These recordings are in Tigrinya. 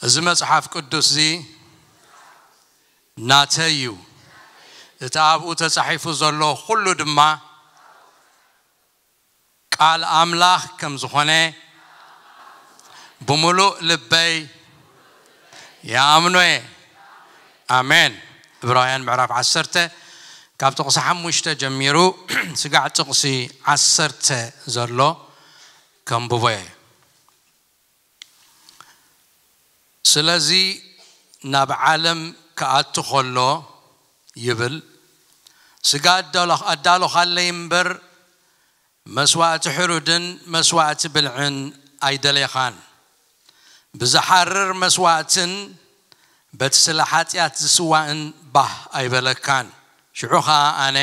እዚ መጽሓፍ ቅዱስ እዚ ናተይ እዩ። እቲ ኣብኡ ተጻሒፉ ዘሎ ኩሉ ድማ ቃል ኣምላኽ ከም ዝኾነ ብምሉእ ልበይ ይኣምኖ እየ። ኣሜን። ዕብራውያን ምዕራፍ ዓሰርተ ካብ ጥቕሲ ሓሙሽተ ጀሚሩ ስጋዕ ጥቕሲ ዓሰርተ ዘሎ ከንብቦ እየ። ስለዚ ናብ ዓለም ክኣቱ ኸሎ ይብል፣ ስጋ ኣዳሎ-፣ ኣዳሎኻለይ እምበር፣ መስዋእቲ ሕሩድን መስዋእቲ ብልዕን ኣይደሌኻን። ብዝሓርር መስዋእትን በቲ ስለ ሓጢኣት ዝስዋእን ባህ ኣይበለካን። ሽዑ ኸኣ ኣነ፣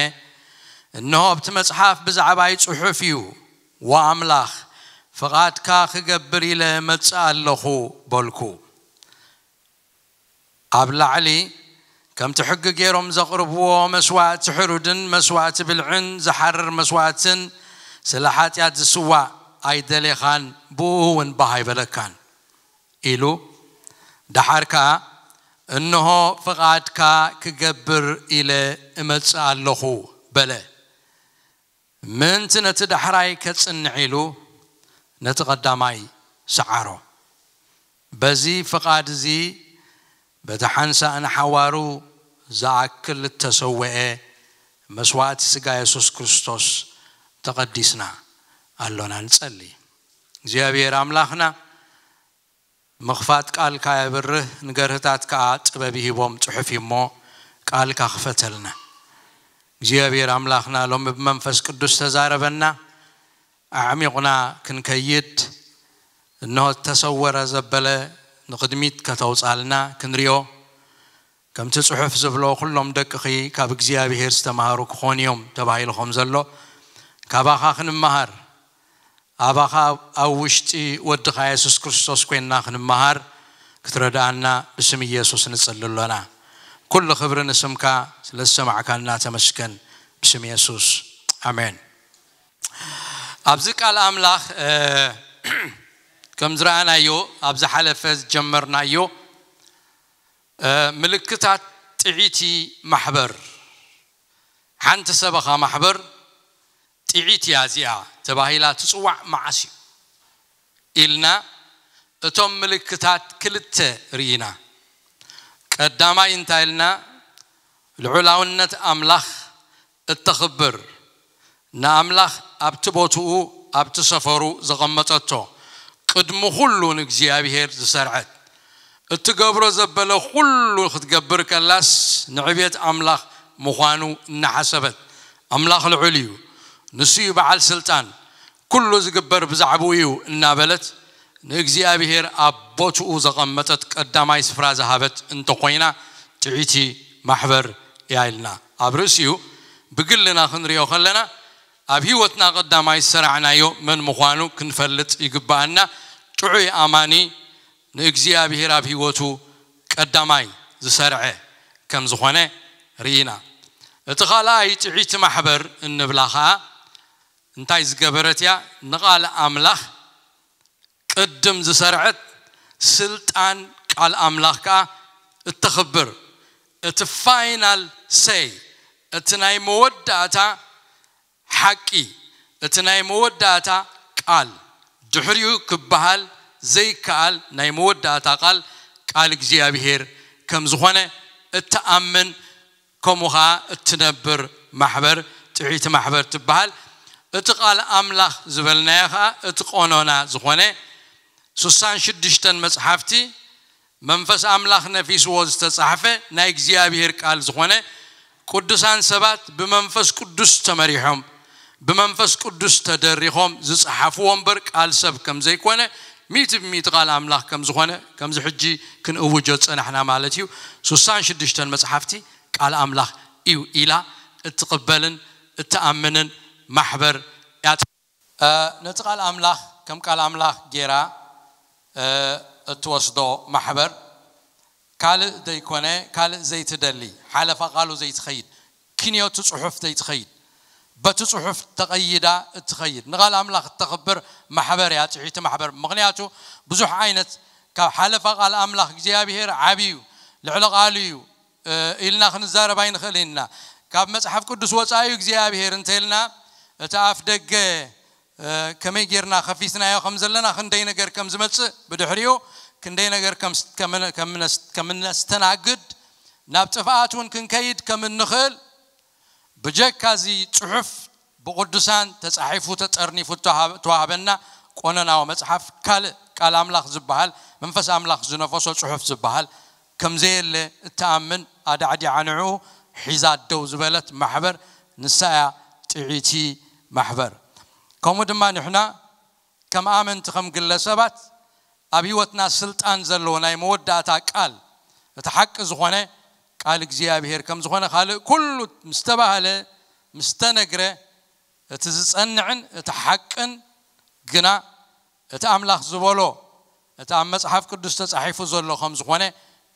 እንሆ ኣብቲ መጽሓፍ ብዛዕባይ ጽሑፍ እዩ፣ ወኣምላኽ፣ ፍቓድካ ክገብር ኢለ እመጽእ ኣለኹ በልኩ። ኣብ ላዕሊ ከምቲ ሕጊ ገይሮም ዘቕርብዎ መስዋእቲ ሕሩድን መስዋእቲ ብልዕን ዝሓርር መስዋእትን ስለ ሓጢኣት ዝስዋእ ኣይደሌኻን፣ ብኡ እውን ባህ ኣይበለካን ኢሉ። ደሓር ከኣ፣ እንሆ ፍቓድካ ክገብር ኢለ እመጽእ ኣለኹ በለ። ምእንቲ ነቲ ዳሕራይ ከጽንዕ ኢሉ ነቲ ቀዳማይ ሰዓሮ። በዚ ፍቓድ እዚ በቲ ሓንሳእ ንሓዋሩ ዝኣክል እተሰውአ መስዋእቲ ስጋ የሱስ ክርስቶስ ተቐዲስና ኣሎና። ንጸሊ። እግዚኣብሔር ኣምላኽና ምኽፋት ቃልካ የብርህ፣ ንገርህታት ከኣ ጥበብ ይሂቦም ጽሑፍ እዩ እሞ፣ ቃልካ ክፈተልና። እግዚኣብሔር ኣምላኽና ሎሚ ብመንፈስ ቅዱስ ተዛረበና፣ ኣዕሚቑና ክንከይድ፣ እንሆ እተሰወረ ዘበለ ንቕድሚት ከተውጻልና ክንሪኦ፣ ከምቲ ጽሑፍ ዝብሎ፣ ኩሎም ደቅኺ ካብ እግዚኣብሔር ዝተማሃሩ ክኾኑ እዮም ተባሂሉ ከም ዘሎ፣ ካባኻ ክንመሃር፣ ኣባኻ ኣብ ውሽጢ ወድኻ የሱስ ክርስቶስ ኮይንና ክንመሃር ክትረድኣና ብስም ኢየሱስ ንጽሊ ኣሎና። ኩሉ ክብሪ ንስምካ፣ ስለ ዝሰማዕካና ተመስገን። ብስም የሱስ፣ ኣሜን። ኣብዚ ቃል ኣምላኽ፣ እ፣ ከም ዝረኣናዮ፣ ኣብ ዝሓለፈ ዝጀመርናዮ፣ እ፣ ምልክታት ጥዒቲ ማሕበር፣ ሓንቲ ሰበኻ ማሕበር ጥዒት እያ እዚኣ ተባሂላ ትጽዋዕ መዓስ እዩ ኢልና፣ እቶም ምልክታት ክልተ ርኢና። ቀዳማይ እንታይ ኢልና? ልዑላውነት ኣምላኽ እተኽብር፣ ንኣምላኽ ኣብቲ ቦትኡ፣ ኣብቲ ሰፈሩ ዘቐመጠቶ፣ ቅድሚ ኩሉ ንእግዚኣብሔር ዝሰርዐት፣ እትገብሮ ዘበለ ኩሉ ክትገብር ከላስ ንዕቤት ኣምላኽ ምዃኑ እናሓሰበት፣ ኣምላኽ ልዑል እዩ፣ ንሱ እዩ በዓል ስልጣን፣ ኩሉ ዝግበር ብዛዕባኡ እዩ እናበለት ንእግዚኣብሔር ኣብ ቦትኡ ዘቐመጠት ቀዳማይ ስፍራ ዝሃበት እንተኾይና ጥዒቲ ማሕበር እያ ኢልና። ኣብ ርእሲኡ ብግልና ክንሪኦ ከለና ኣብ ህይወትና ቀዳማይ ዝሰራዕናዮ መን ምዃኑ ክንፈልጥ ይግብኣና። ጥዑይ ኣማኒ ንእግዚኣብሔር ኣብ ህይወቱ ቀዳማይ ዝሰርዐ ከም ዝኾነ ርኢና። እቲ ካልኣይ ጥዒቲ ማሕበር እንብላ ኸኣ እንታይ ዝገበረት እያ? ንቓል ኣምላኽ ቅድም ዝሰርዐት፣ ስልጣን ቃል ኣምላኽ ከኣ እተኽብር፣ እቲ ፋይናል ሰይ፣ እቲ ናይ መወዳእታ ሓቂ፣ እቲ ናይ መወዳእታ ቃል፣ ድሕሪኡ ክበሃል ዘይከኣል ናይ መወዳእታ ቃል፣ ቃል እግዚኣብሔር ከም ዝኾነ እትኣምን፣ ከምኡ ኸዓ እትነብር ማሕበር፣ ጥዕይቲ ማሕበር ትበሃል። እቲ ቃል ኣምላኽ ዝበልናዮ ኸዓ እቲ ቆኖና ዝኾነ፣ ስሳን ሽዱሽተን መጽሓፍቲ መንፈስ ኣምላኽ ነፊስዎ ዝተጻሕፈ ናይ እግዚኣብሔር ቃል ዝኾነ፣ ቅዱሳን ሰባት ብመንፈስ ቅዱስ ተመሪሖም፣ ብመንፈስ ቅዱስ ተደሪኾም ዝጸሓፍዎ እምበር ቃል ሰብ ከም ዘይኮነ፣ ሚእቲ ብሚእቲ ቃል ኣምላኽ ከም ዝኾነ፣ ከምዚ ሕጂ ክንእውጆ ዝጸናሕና ማለት እዩ። ስሳን ሽዱሽተን መጽሓፍቲ ቃል ኣምላኽ እዩ ኢላ እትቕበልን እትኣምንን ማሕበር እያ። እ፣ ነቲ ቃል ኣምላኽ ከም ቃል ኣምላኽ ጌራ፣ እ፣ እትወስዶ ማሕበር፣ ካልእ ዘይኮነ፣ ካልእ ዘይትደሊ፣ ሓለፋ ቃሉ ዘይትኸይድ፣ ክንዮቲ ጽሑፍ ዘይትኸይድ፣ በቲ ጽሑፍ ተቐይዳ እትኸይድ፣ ንቓል ኣምላኽ እተኽብር ማሕበር እያ፣ ጥዕይቲ ማሕበር። ምኽንያቱ ብዙሕ ዓይነት ካብ ሓለፋ ቃል ኣምላኽ እግዚኣብሔር ዓብዩ ልዕሊ ቃሉ እዩ ኢልና ክንዛረብ ኣይንኽእል ኢና። ካብ መጽሓፍ ቅዱስ ወፃኢ እዩ እግዚኣብሔር እንተልና እቲ ኣፍ ደገ ከመይ ጌርና ከፊትናዮ ከም ዘለና ክንደይ ነገር ከም ዝመፅእ ብድሕሪኡ ክንደይ ነገር ከም ነስተናግድ ናብ ጥፍኣት እውን ክንከይድ ከም እንኽእል ብጀካ እዚ ፅሑፍ ብቅዱሳን ተፃሒፉ ተፀርኒፉ ተዋህበና ቆነናዊ መፅሓፍ ካልእ ቃል ኣምላኽ ዝበሃል መንፈስ ኣምላኽ ዝነፈሶ ፅሑፍ ዝበሃል ከምዘየለ እትኣምን ኣዳዕዲዓ ንዕኡ ሒዛ ደው ዝበለት ማሕበር ንሳ እያ ጥዒቲ ማሕበር። ከምኡ ድማ ንሕና ከም ኣመንቲ ከም ግለሰባት ኣብ ህይወትና ስልጣን ዘለዎ ናይ መወዳእታ ቃል እቲ ሓቂ ዝኾነ ቃል እግዚኣብሔር ከም ዝኾነ ካልእ ኩሉ ምስ ተባህለ ምስ ተነግረ እቲ ዝጸንዕን እቲ ሓቅን ግና እቲ ኣምላኽ ዝበሎ እቲ ኣብ መጽሓፍ ቅዱስ ተጻሒፉ ዘሎ ከም ዝኾነ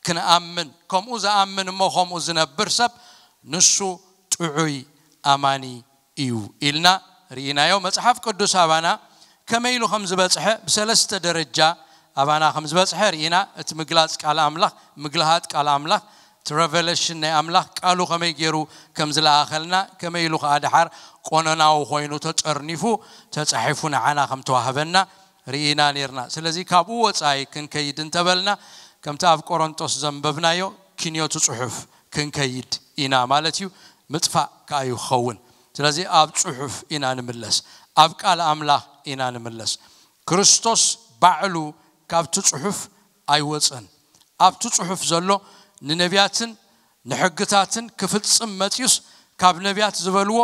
ክንኣምን ከምኡ ዝኣምን እሞ ከምኡ ዝነብር ሰብ ንሱ ጥዑይ ኣማኒ እዩ ኢልና ርኢናዮ። መጽሓፍ ቅዱስ ኣባና ከመይ ኢሉ ከም ዝበጽሐ ብሰለስተ ደረጃ ኣባና ከም ዝበጽሐ ርኢና። እቲ ምግላጽ ቃል ኣምላኽ፣ ምግልሃጥ ቃል ኣምላኽ፣ እቲ ሬቨሌሽን ናይ ኣምላኽ ቃሉ ከመይ ገይሩ ከም ዝለኣኸልና፣ ከመይ ኢሉ ከዓ ደሓር ቆነናዊ ኮይኑ ተጠርኒፉ ተጻሒፉ ንዓና ከም ተዋህበና ርኢና ነርና። ስለዚ ካብኡ ወጻኢ ክንከይድ እንተበልና ከምቲ ኣብ ቆሮንጦስ ዘንበብናዮ ክንዮቲ ጽሑፍ ክንከይድ ኢና ማለት እዩ። ምጥፋእ ከዓ እዩ ክኸውን። ስለዚ ኣብ ጽሑፍ ኢና ንምለስ፣ ኣብ ቃል ኣምላኽ ኢና ንምለስ። ክርስቶስ ባዕሉ ካብቲ ጽሑፍ ኣይወፀን። ኣብቲ ጽሑፍ ዘሎ ንነቢያትን ንሕግታትን ክፍጽም መጽዩስ ካብ ነቢያት ዝበልዎ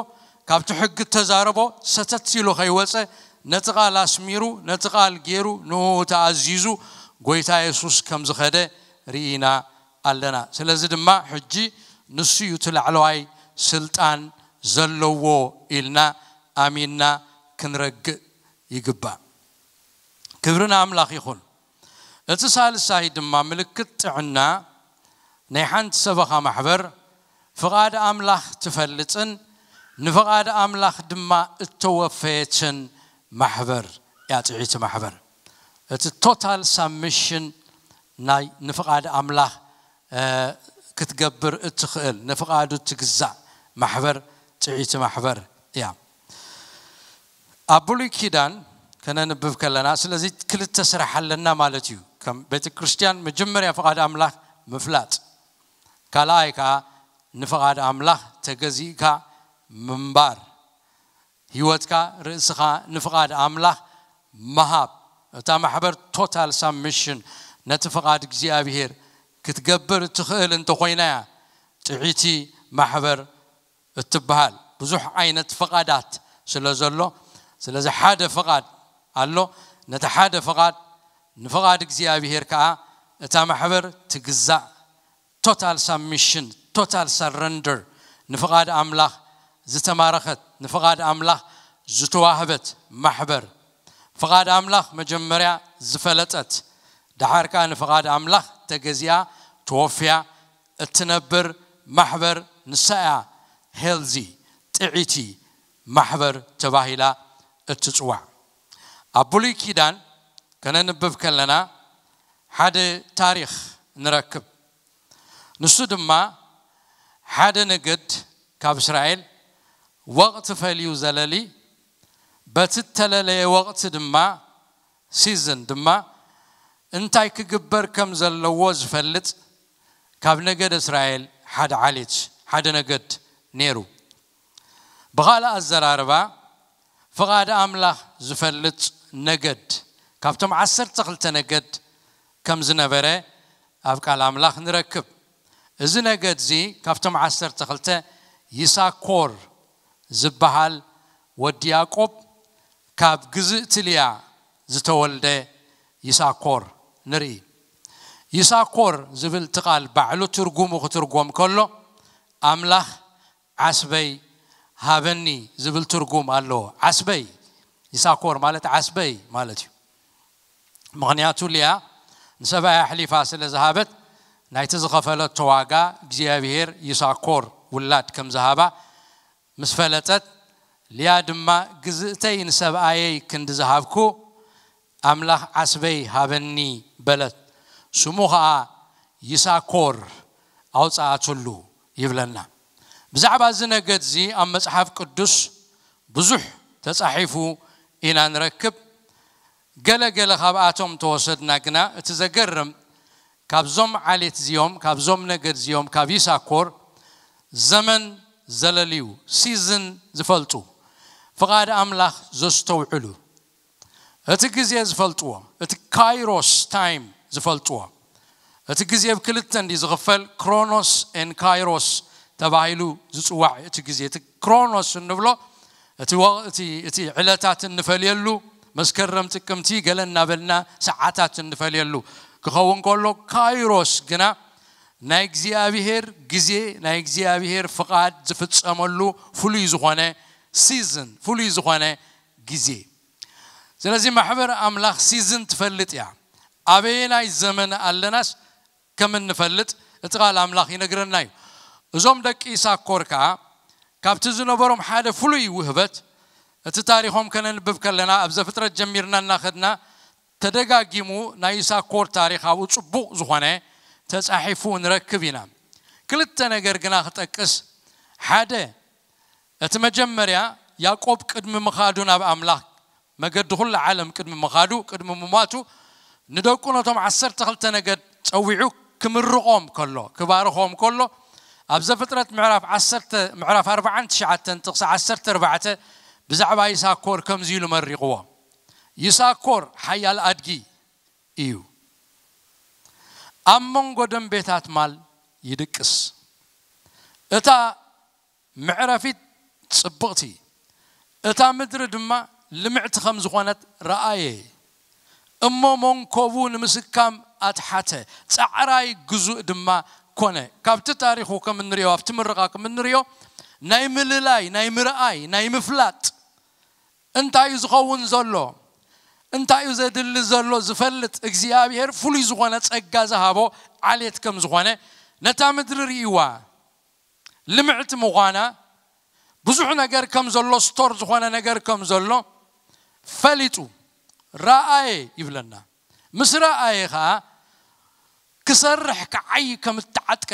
ካብቲ ሕጊ ተዛረቦ ሰተት ኢሉ ከይወፀ ነቲ ቃል ኣስሚሩ ነቲ ቃል ገይሩ ንኡ ተኣዚዙ ጎይታ የሱስ ከም ዝኸደ ርኢና ኣለና። ስለዚ ድማ ሕጂ ንሱ እዩ እቲ ላዕለዋይ ስልጣን ዘለዎ ኢልና ኣሚንና ክንረግእ ይግባእ። ክብሪ ንኣምላኽ ይኹን። እቲ ሳልሳይ ድማ ምልክት ጥዕና ናይ ሓንቲ ሰበኻ ማሕበር ፍቓድ ኣምላኽ ትፈልጥን ንፍቓድ ኣምላኽ ድማ እተወፈየትን ማሕበር እያ። ጥዒቲ ማሕበር እቲ ቶታል ሳብሚሽን ናይ ንፍቓድ ኣምላኽ ክትገብር እትኽእል ንፍቓዱ ትግዛእ ማሕበር ጥዒቲ ማሕበር እያ። ኣብ ብሉይ ኪዳን ከነንብብ ከለና ስለዚ ክልተ ስራሕ ኣለና ማለት እዩ። ከም ቤተ ክርስቲያን መጀመርያ ፍቓድ ኣምላኽ ምፍላጥ፣ ካልኣይ ከዓ ንፍቓድ ኣምላኽ ተገዚእካ ምንባር፣ ህይወትካ ርእስኻ ንፍቓድ ኣምላኽ ምሃብ። እታ ማሕበር ቶታል ሳብሚሽን ነቲ ፍቓድ እግዚኣብሔር ክትገብር እትኽእል እንተኾይና እያ ጥዒቲ ማሕበር እትበሃል። ብዙሕ ዓይነት ፍቓዳት ስለ ዘሎ ስለዚ ሓደ ፍቓድ ኣሎ። ነቲ ሓደ ፍቓድ ንፍቓድ እግዚኣብሔር ከዓ እታ ማሕበር ትግዛእ። ቶታል ሳብሚሽን ቶታል ሰረንደር ንፍቓድ ኣምላኽ ዝተማረኸት ንፍቓድ ኣምላኽ ዝተዋህበት ማሕበር ፍቓድ ኣምላኽ መጀመርያ ዝፈለጠት ደሓር ከዓ ንፍቓድ ኣምላኽ ተገዚኣ ተወፍያ እትነብር ማሕበር ንሳ እያ ሄልዚ ጥዒቲ ማሕበር ተባሂላ እትፅዋዕ። ኣብ ብሉይ ኪዳን ከነንብብ ከለና ሓደ ታሪኽ ንረክብ። ንሱ ድማ ሓደ ነገድ ካብ እስራኤል ወቕቲ ፈልዩ ዘለሊ፣ በቲ እተለለየ ወቕቲ ድማ ሲዝን ድማ እንታይ ክግበር ከም ዘለዎ ዝፈልጥ ካብ ነገድ እስራኤል ሓደ ዓሌት ሓደ ነገድ ነይሩ። ብኻልእ ኣዘራርባ ፍቓድ ኣምላኽ ዝፈልጥ ነገድ ካብቶም ዓሰርተ ክልተ ነገድ ከም ዝነበረ ኣብ ቃል ኣምላኽ ንረክብ። እዚ ነገድ እዚ ካብቶም ዓሰርተ ክልተ ይሳኮር ዝበሃል ወዲ ያዕቆብ ካብ ግዝእቲ ልያ ዝተወልደ ይሳኮር ንርኢ። ይሳኮር ዝብል እቲ ቃል ባዕሉ ትርጉሙ ክትርጎም ከሎ ኣምላኽ ዓስበይ ሃበኒ ዝብል ትርጉም ኣለዎ። ዓስበይ ይሳኮር ማለት ዓስበይ ማለት እዩ። ምኽንያቱ ልያ ንሰብኣያ ኣሕሊፋ ስለ ዝሃበት ናይቲ ዝኸፈለቶ ዋጋ እግዚኣብሔር ይሳኮር ውላድ ከም ዝሃባ ምስ ፈለጠት ልያ ድማ ግዝእተይ ንሰብኣየይ ክንዲ ዝሃብኩ ኣምላኽ ዓስበይ ሃበኒ በለት። ስሙ ኸዓ ይሳኮር ኣውፅኣትሉ ይብለና። ብዛዕባ እዚ ነገድ እዚ ኣብ መፅሓፍ ቅዱስ ብዙሕ ተፃሒፉ ኢና ንረክብ። ገለ ገለ ካብኣቶም ተወሰድና ግና፣ እቲ ዘገርም ካብዞም ዓሌት እዚኦም፣ ካብዞም ነገድ እዚኦም፣ ካብ ይሳኮር ዘመን ዘለልዩ፣ ሲዝን ዝፈልጡ፣ ፍቓድ ኣምላኽ ዘስተውዕሉ፣ እቲ ግዜ ዝፈልጥዎ፣ እቲ ካይሮስ ታይም ዝፈልጥዎ። እቲ ግዜ ብክልተ እንዲ ዝኽፈል፣ ክሮኖስ ኤን ካይሮስ ተባሂሉ ዝጽዋዕ። እቲ ግዜ፣ እቲ ክሮኖስ እንብሎ እቲ ወ- እቲ እቲ ዕለታት እንፈልየሉ፣ መስከረም፣ ጥቅምቲ ገለ እናበልና ሰዓታት እንፈልየሉ ክኸውን ከሎ፣ ካይሮስ ግና ናይ እግዚኣብሔር ግዜ፣ ናይ እግዚኣብሔር ፍቓድ ዝፍጸመሉ ፍሉይ ዝኾነ ሲዝን፣ ፍሉይ ዝኾነ ግዜ። ስለዚ ማሕበር ኣምላኽ ሲዝን ትፈልጥ እያ። ኣበየናይ ዘመን ኣለናስ ከም እንፈልጥ እቲ ቃል ኣምላኽ ይነግረና እዩ። እዞም ደቂ ይሳኮር ከኣ ካብቲ ዝነበሮም ሓደ ፍሉይ ውህበት፣ እቲ ታሪኾም ከነንብብ ከለና፣ ኣብ ዘፍጥረት ጀሚርና እናኸድና፣ ተደጋጊሙ ናይ ይሳኮር ታሪኽ ኣብኡ ጽቡቕ ዝኾነ ተጻሒፉ ንረክብ ኢና። ክልተ ነገር ግና ክጠቅስ። ሓደ፣ እቲ መጀመርያ ያዕቆብ ቅድሚ ምኻዱ ናብ ኣምላኽ፣ መገዲ ኩሉ ዓለም ቅድሚ ምኻዱ፣ ቅድሚ ምሟቱ፣ ንደቁ ነቶም ዓሰርተ ክልተ ነገድ ጸዊዑ ክምርቖም ከሎ፣ ክባርኾም ከሎ፣ ኣብ ዘፍጥረት ምዕራፍ ዓሰርተ፣ ምዕራፍ ኣርባዓን ትሽዓተን ጥቕሲ ዓሰርተ ኣርባዕተ ብዛዕባ ይሳኮር ከምዚ ኢሉ መሪቕዎ። ይሳኮር ሓያል ኣድጊ እዩ። ኣብ መንጎ ደንቤታት ማል ይድቅስ። እታ መዕረፊት ጽብቕቲ፣ እታ ምድሪ ድማ ልምዕቲ ከም ዝኾነት ረኣየ። እሞ መንኮቡ ንምስካም ኣትሓተ፣ ጻዕራይ ግዙእ ድማ ኮነ። ካብቲ ታሪኹ ከም እንሪኦ፣ ኣብቲ ምርቓ ከም እንሪኦ፣ ናይ ምልላይ፣ ናይ ምርኣይ፣ ናይ ምፍላጥ፣ እንታይ እዩ ዝኸውን ዘሎ፣ እንታይ እዩ ዘድሊ ዘሎ ዝፈልጥ እግዚኣብሔር ፍሉይ ዝኾነ ጸጋ ዝሃቦ ዓሌት ከም ዝኾነ፣ ነታ ምድሪ ርእይዋ፣ ልምዕቲ ምዃና፣ ብዙሕ ነገር ከም ዘሎ፣ ስቶር ዝኾነ ነገር ከም ዘሎ ፈሊጡ፣ ረኣየ ይብለና። ምስ ረኣየ ኸኣ ክሰርሕ ክዓይ ከም እተዓጥቀ፣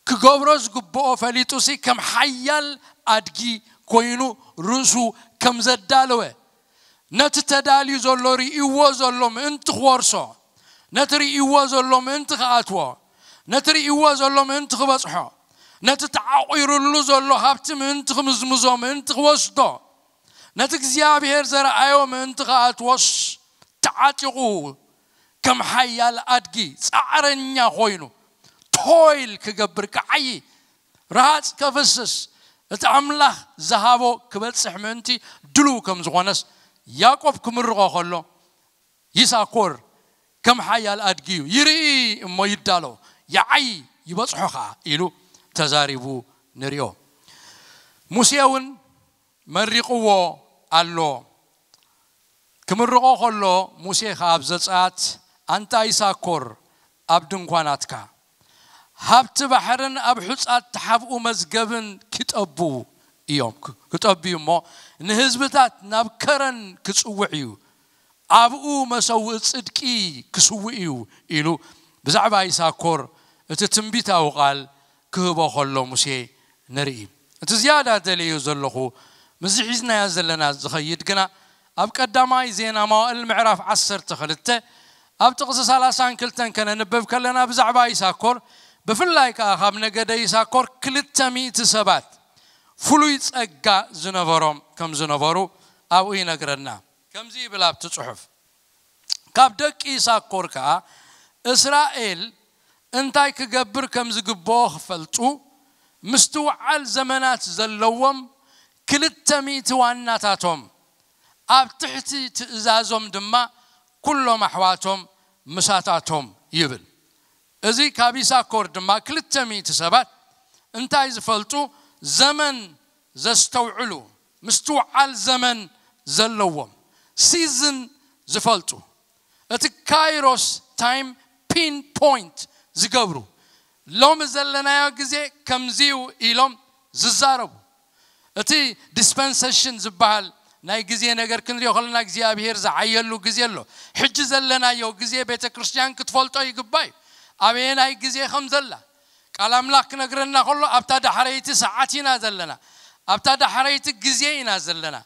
ክገብሮ ዝግብኦ ፈሊጡሲ ከም ሓያል ኣድጊ ኮይኑ ርእሱ ከም ዘዳለወ፣ ነቲ ተዳልዩ ዘሎ ርእይዎ ዘሎ ምእንቲ ክወርሶ፣ ነቲ ርእይዎ ዘሎ ምእንቲ ክኣትዎ፣ ነቲ ርእይዎ ዘሎ ምእንቲ ክበጽሖ፣ ነቲ ተዓቑሩሉ ዘሎ ሃብቲ ምእንቲ ክምዝምዞ፣ ምእንቲ ክወስዶ፣ ነቲ እግዚኣብሔር ዘርኣዮ ምእንቲ ክኣትዎስ ተዓጢቑ ከም ሓያል ኣድጊ ጻዕረኛ ኮይኑ ቶይል ክገብር ክዓዪ፣ ረሃጽ ከፍስስ፣ እቲ ኣምላኽ ዝሃቦ ክበጽሕ ምእንቲ ድሉው ከም ዝኾነስ ያዕቆብ ክምርቖ ከሎ፣ ይሳኮር ከም ሓያል ኣድጊ እዩ፣ ይርኢ እሞ ይዳሎ፣ ይዓዪ ይበጽሖ ኸኣ ኢሉ ተዛሪቡ ንሪኦ። ሙሴ እውን መሪቕዎ ኣሎ። ክምርቖ ከሎ ሙሴ ኸኣ ኣብ ዘጸኣት፣ ኣንታ ይሳኮር ኣብ ድንኳናትካ፣ ሃብቲ ባሕርን ኣብ ሑጻት ተሓብኡ መዝገብን ክጠቡ እዮም፣ ክጠቡ እዩ እሞ፣ ንህዝብታት ናብ ከረን ክጽውዕ እዩ፣ ኣብኡ መሰውኢ ጽድቂ ክስውእ እዩ ኢሉ ብዛዕባ ይሳኮር እቲ ትንቢታዊ ቃል ክህቦ ከሎ ሙሴ ንርኢ። እቲ ዝያዳ ደልዮ ዘለኹ፣ ምስዚ ሒዝናዮ ዘለና ዝኸይድ ግና፣ ኣብ ቀዳማይ ዜና መዋእል ምዕራፍ ዓሰርተ ክልተ ኣብ ጥቕሲ ሰላሳን ክልተን ከነንብብ ከለና፣ ብዛዕባ ይሳኮር፣ ብፍላይ ከኣ ካብ ነገደ ይሳኮር ክልተ ሚእቲ ሰባት ፍሉይ ጸጋ ዝነበሮም ከም ዝነበሩ ኣብኡ ይነግረና። ከምዚ ይብል ኣብቲ ጽሑፍ፣ ካብ ደቂ ይሳኮር ከኣ እስራኤል እንታይ ክገብር ከም ዝግብኦ ክፈልጡ፣ ምስትውዓል ዘመናት ዘለዎም ክልተ ሚእቲ ዋናታቶም፣ ኣብ ትሕቲ ትእዛዞም ድማ ኩሎም ኣሕዋቶም ምሳታቶም ይብል። እዚ ካብ ይሳኮር ድማ ክልተ ሚእቲ ሰባት እንታይ ዝፈልጡ፣ ዘመን ዘስተውዕሉ፣ ምስትውዓል ዘመን ዘለዎም፣ ሲዝን ዝፈልጡ፣ እቲ ካይሮስ ታይም ፒን ፖይንት ዝገብሩ፣ ሎሚ ዘለናዮ ግዜ ከምዚዩ ኢሎም ዝዛረቡ፣ እቲ ዲስፐንሴሽን ዝበሃል ናይ ግዜ ነገር ክንሪኦ ከለና እግዚኣብሔር ዝዓየሉ ግዜ ኣሎ። ሕጂ ዘለናዮ ግዜ ቤተ ክርስቲያን ክትፈልጦ ይግባእ እዩ። ኣበየናይ ግዜ ከም ዘላ ቃል ኣምላኽ ክነግረና ከሎ ኣብታ ዳሕረይቲ ሰዓት ኢና ዘለና። ኣብታ ዳሕረይቲ ግዜ ኢና ዘለና።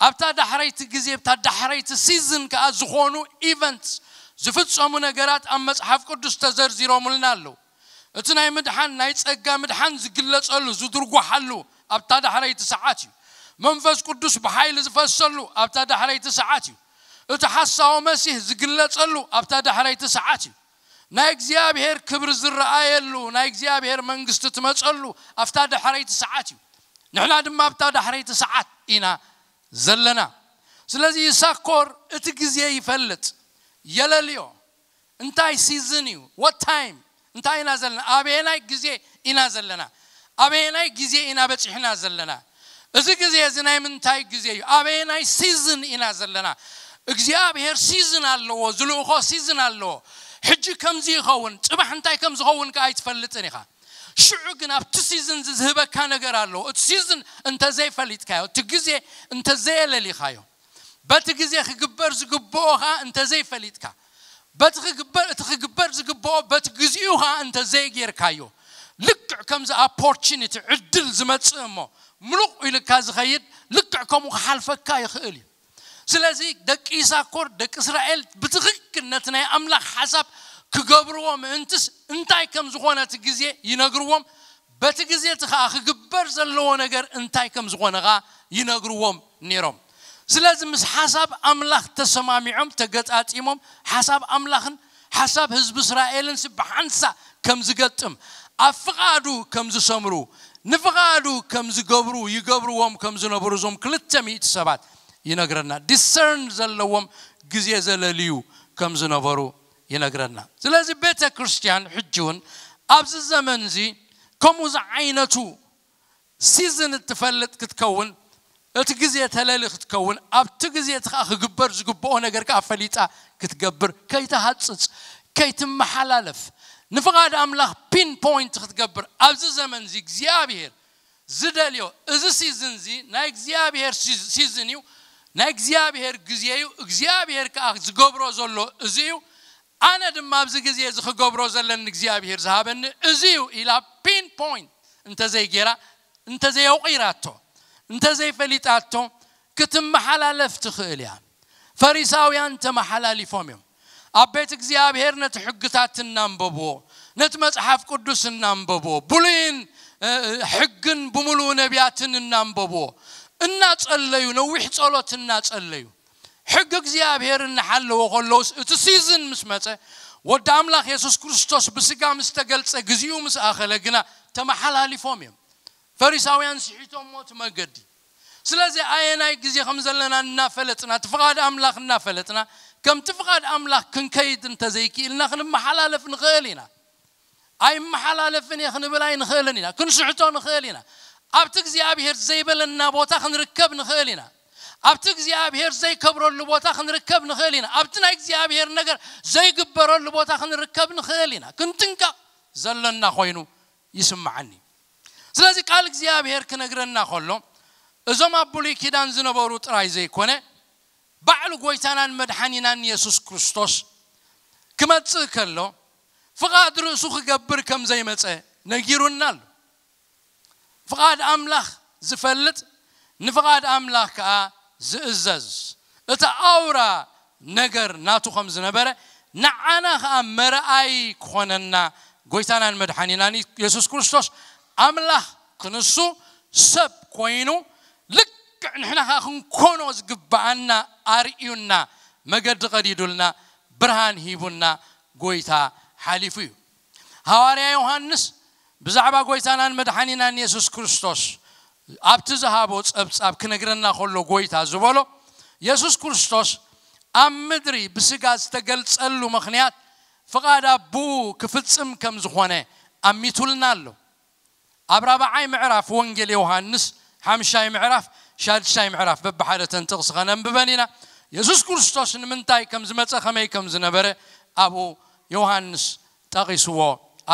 ኣብታ ዳሕረይቲ ግዜ፣ ኣብታ ዳሕረይቲ ሲዝን ከኣ ዝኾኑ ኢቨንትስ ዝፍጸሙ ነገራት ኣብ መጽሓፍ ቅዱስ ተዘርዚሮምልና ኣለዉ። እቲ ናይ ምድሓን ናይ ጸጋ ምድሓን ዝግለጸሉ ዝድርጓሓሉ ኣብታ ዳሕረይቲ ሰዓት እዩ። መንፈስ ቅዱስ ብሓይሊ ዝፈሰሉ ኣብታ ዳሕረይቲ ሰዓት እዩ። እቲ ሓሳዊ መሲህ ዝግለጸሉ ኣብታ ዳሕረይቲ ሰዓት እዩ። ናይ እግዚኣብሔር ክብሪ ዝረኣየሉ ናይ እግዚኣብሔር መንግስቲ ትመጸሉ ኣብታ ዳሕረይቲ ሰዓት እዩ። ንሕና ድማ ኣብታ ዳሕረይቲ ሰዓት ኢና ዘለና። ስለዚ ይሳኮር እቲ ግዜ ይፈልጥ፣ የለልዮ። እንታይ ሲዝን እዩ? What time? እንታይ ኢና ዘለና? ኣበየናይ ግዜ ኢና ዘለና? ኣበየናይ ግዜ ኢና በጺሕና ዘለና? እዚ ግዜ እዚ ናይ ምንታይ ግዜ እዩ? ኣበየናይ ሲዝን ኢና ዘለና? እግዚኣብሔር ሲዝን ኣለዎ፣ ዝልእኾ ሲዝን ኣለዎ። ሕጂ ከምዚ ይኸውን፣ ጽባሕ እንታይ ከም ዝኸውን ከኣ ኣይትፈልጥን ኢኻ። ሽዑ ግን ኣብቲ ሲዝን እዚ ዝህበካ ነገር ኣለዎ። እቲ ሲዝን እንተዘይፈሊጥካዮ፣ እቲ ግዜ እንተዘየለሊኻዮ፣ በቲ ግዜ ክግበር ዝግብኦ ኸኣ እንተዘይፈሊጥካ፣ በቲ ክግበር፣ እቲ ክግበር ዝግብኦ በቲ ግዚኡ ኸኣ እንተዘይጌርካዮ፣ ልክዕ ከምዚ ኦፖርቹኒቲ፣ ዕድል ዝመጽእ እሞ ምሉቕ ኢልካ ዝኸይድ፣ ልክዕ ከምኡ ክሓልፈካ ይኽእል እዩ። ስለዚ ደቂ ይሳኮር፣ ደቂ እስራኤል ብትኽክል ነቲ ናይ ኣምላኽ ሓሳብ ክገብርዎ ምእንትስ እንታይ ከም ዝኾነ እቲ ግዜ ይነግርዎም፣ በቲ ግዜ እቲ ኸኣ ክግበር ዘለዎ ነገር እንታይ ከም ዝኾነ ኸኣ ይነግርዎም ነይሮም። ስለዚ ምስ ሓሳብ ኣምላኽ ተሰማሚዖም፣ ተገጣጢሞም፣ ሓሳብ ኣምላኽን ሓሳብ ህዝቢ እስራኤልን ሲ ብሓንሳ ከም ዝገጥም፣ ኣብ ፍቓዱ ከም ዝሰምሩ፣ ንፍቓዱ ከም ዝገብሩ ይገብርዎም ከም ዝነበሩ እዞም ክልተ ሚእቲ ሰባት ይነግረና። ዲሰርን ዘለዎም ግዜ ዘለልዩ ከም ዝነበሩ ይነግረና። ስለዚ ቤተ ክርስቲያን ሕጂ እውን ኣብዚ ዘመን እዚ ከምኡ ዝዓይነቱ ሲዝን እትፈልጥ ክትከውን፣ እቲ ግዜ ተለሊ ክትከውን፣ ኣብቲ ግዜ እቲ ኸኣ ክግበር ዝግብኦ ነገር ከኣ ፈሊጣ ክትገብር፣ ከይትሃጽጽ፣ ከይትመሓላለፍ፣ ንፍቓድ ኣምላኽ ፒን ፖይንት ክትገብር፣ ኣብዚ ዘመን እዚ እግዚኣብሔር ዝደልዮ፣ እዚ ሲዝን እዚ ናይ እግዚኣብሔር ሲዝ-፣ ሲዝን እዩ፣ ናይ እግዚኣብሔር ግዜ እዩ፣ እግዚኣብሔር ከኣ ዝገብሮ ዘሎ እዚ እዩ። ኣነ ድማ ኣብዚ ግዜ እዚ ክገብሮ ዘለኒ እግዚኣብሔር ዝሃበኒ እዚ እዩ ኢላ ፒን ፖይንት እንተዘይጌራ፣ እንተዘየውቒራቶ፣ እንተዘይፈሊጣቶ ክትመሓላለፍ ትኽእል እያ። ፈሪሳውያን ተመሓላሊፎም እዮም። ኣብ ቤት እግዚኣብሔር ነቲ ሕግታት እናንበብዎ፣ ነቲ መጽሓፍ ቅዱስ እናንበብዎ፣ ብሉይን፣ እ፣ ሕግን ብምሉኡ ነቢያትን እናንበብዎ፣ እናጸለዩ፣ ነዊሕ ጸሎት እናጸለዩ፣ ሕጊ እግዚኣብሔር እናሓለዎ ከለውስ፣ እቲ ሲዝን ምስ መጸ፣ ወዲ ኣምላኽ የሱስ ክርስቶስ ብስጋ ምስ ተገልጸ፣ ግዜኡ ምስ ኣኸለ ግና ተመሓላሊፎም እዮም። ፈሪሳውያን ስሒቶሞ እቲ መገዲ። ስለዚ ኣየናይ ግዜ ከም ዘለና እናፈለጥና፣ እቲ ፍቓድ ኣምላኽ እናፈለጥና፣ ከምቲ ፍቓድ ኣምላኽ ክንከይድ እንተዘይክኢልና፣ ክንመሓላለፍ ንኽእል ኢና። ኣይመሓላለፍን እየ ክንብል ኣይንኽእልን ኢና። ክንስሕቶ ንኽእል ኢና። ኣብቲ እግዚኣብሔር ዘይበለና ቦታ ክንርከብ ንኽእል ኢና። ኣብቲ እግዚኣብሔር ዘይከብረሉ ቦታ ክንርከብ ንኽእል ኢና። ኣብቲ ናይ እግዚኣብሔር ነገር ዘይግበረሉ ቦታ ክንርከብ ንኽእል ኢና። ክንጥንቀቕ ዘለና ኮይኑ ይስምዓኒ። ስለዚ ቃል እግዚኣብሔር ክነግረና ከሎ፣ እዞም ኣብ ብሉይ ኪዳን ዝነበሩ ጥራይ ዘይኮነ፣ ባዕሉ ጎይታናን መድሓኒናን የሱስ ክርስቶስ ክመጽእ ከሎ፣ ፍቓድ ርእሱ ክገብር ከም ዘይመጸ ነጊሩና ኣሎ። ፍቓድ ኣምላኽ ዝፈልጥ፣ ንፍቓድ ኣምላኽ ከኣ ዝእዘዝ፣ እቲ ኣውራ ነገር ናቱ ከም ዝነበረ፣ ንዓና ከኣ መርኣይ ክኾነና፣ ጎይታናን መድሓኒናን የሱስ ክርስቶስ ኣምላኽ ክንሱ ሰብ ኮይኑ፣ ልክዕ ንሕና ከኣ ክንኮኖ ዝግብኣና ኣርእዩና፣ መገዲ ቀዲዱልና፣ ብርሃን ሂቡና፣ ጎይታ ሓሊፉ እዩ። ሃዋርያ ዮሃንስ ብዛዕባ ጎይታናን መድሓኒናን የሱስ ክርስቶስ ኣብቲ ዝሃቦ ጸብጻብ ክነግረና ከሎ፣ ጎይታ ዝበሎ፣ የሱስ ክርስቶስ ኣብ ምድሪ ብስጋ ዝተገልጸሉ ምኽንያት ፍቓድ ኣቦኡ ክፍጽም ከም ዝኾነ ኣሚቱልና ኣሎ። ኣብ ራብዓይ ምዕራፍ ወንጌል ዮሃንስ፣ ሓምሻይ ምዕራፍ፣ ሻድሻይ ምዕራፍ፣ በብሓደ ተን ጥቕሲ ኸነንብበን ኢና። የሱስ ክርስቶስ ንምንታይ ከም ዝመጸ፣ ኸመይ ከም ዝነበረ ኣብኡ ዮሃንስ ጠቒስዎ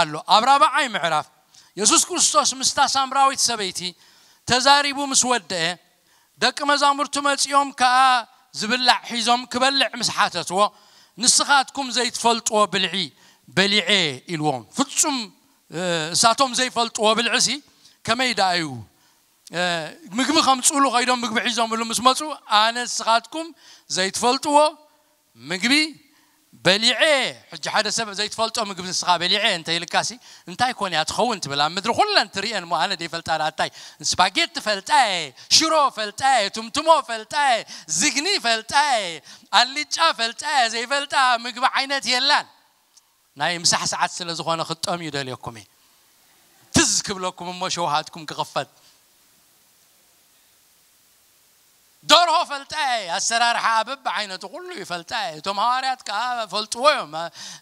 ኣሎ። ኣብ ራብዓይ ምዕራፍ የሱስ ክርስቶስ ምስታ ሳምራዊት ሰበይቲ ተዛሪቡ ምስ ወደአ፣ ደቂ መዛሙርቱ መጺኦም ከኣ ዝብላዕ ሒዞም ክበልዕ ምስ ሓተትዎ፣ "ንስኻትኩም ዘይትፈልጥዎ ብልዒ በሊዐ" ኢልዎም። ፍጹም፣ እ፣ እሳቶም ዘይፈልጥዎ ብልዕሲ ከመይ ደኣ እዩ? እ፣ ምግቢ ከምጽእሉ ኸይዶም ምግቢ ሒዞምሉ ምስ መጹ፣ "ኣነ ንስኻትኩም ዘይትፈልጥዎ ምግቢ በሊዐ"። ሕጂ ሓደ ሰብ ዘይትፈልጦ ምግቢ ንስኻ በሊዐ እንተ ኢልካሲ፣ እንታይ ኮን እያ ትኸውን ትብል? ኣብ ምድሪ ኩለን ትርእየን እሞ ኣነ ደይፈልጣ ደኣ እንታይ? ስፓጌቲ ፈልጣ እየ፣ ሽሮ ፈልጣ እየ፣ ቱምቱሞ ፈልጣ እየ፣ ዝግኒ ፈልጣ እየ፣ ኣልጫ ፈልጣ እየ፣ ዘይፈልጣ ምግቢ ዓይነት የላን። ናይ ምሳሕ ሰዓት ስለ ዝኾነ ክጠምዩ ደልየኩም እየ። ትዝ ክብለኩም እሞ ሸውሃትኩም ክኽፈት። ደርሆ ፈልጣ እየ፣ ኣሰራርሓ በብዓይነቱ ኩሉ ይፈልጣ እየ። እቶም ሃዋርያት ከኣ ፈልጥዎ እዮም።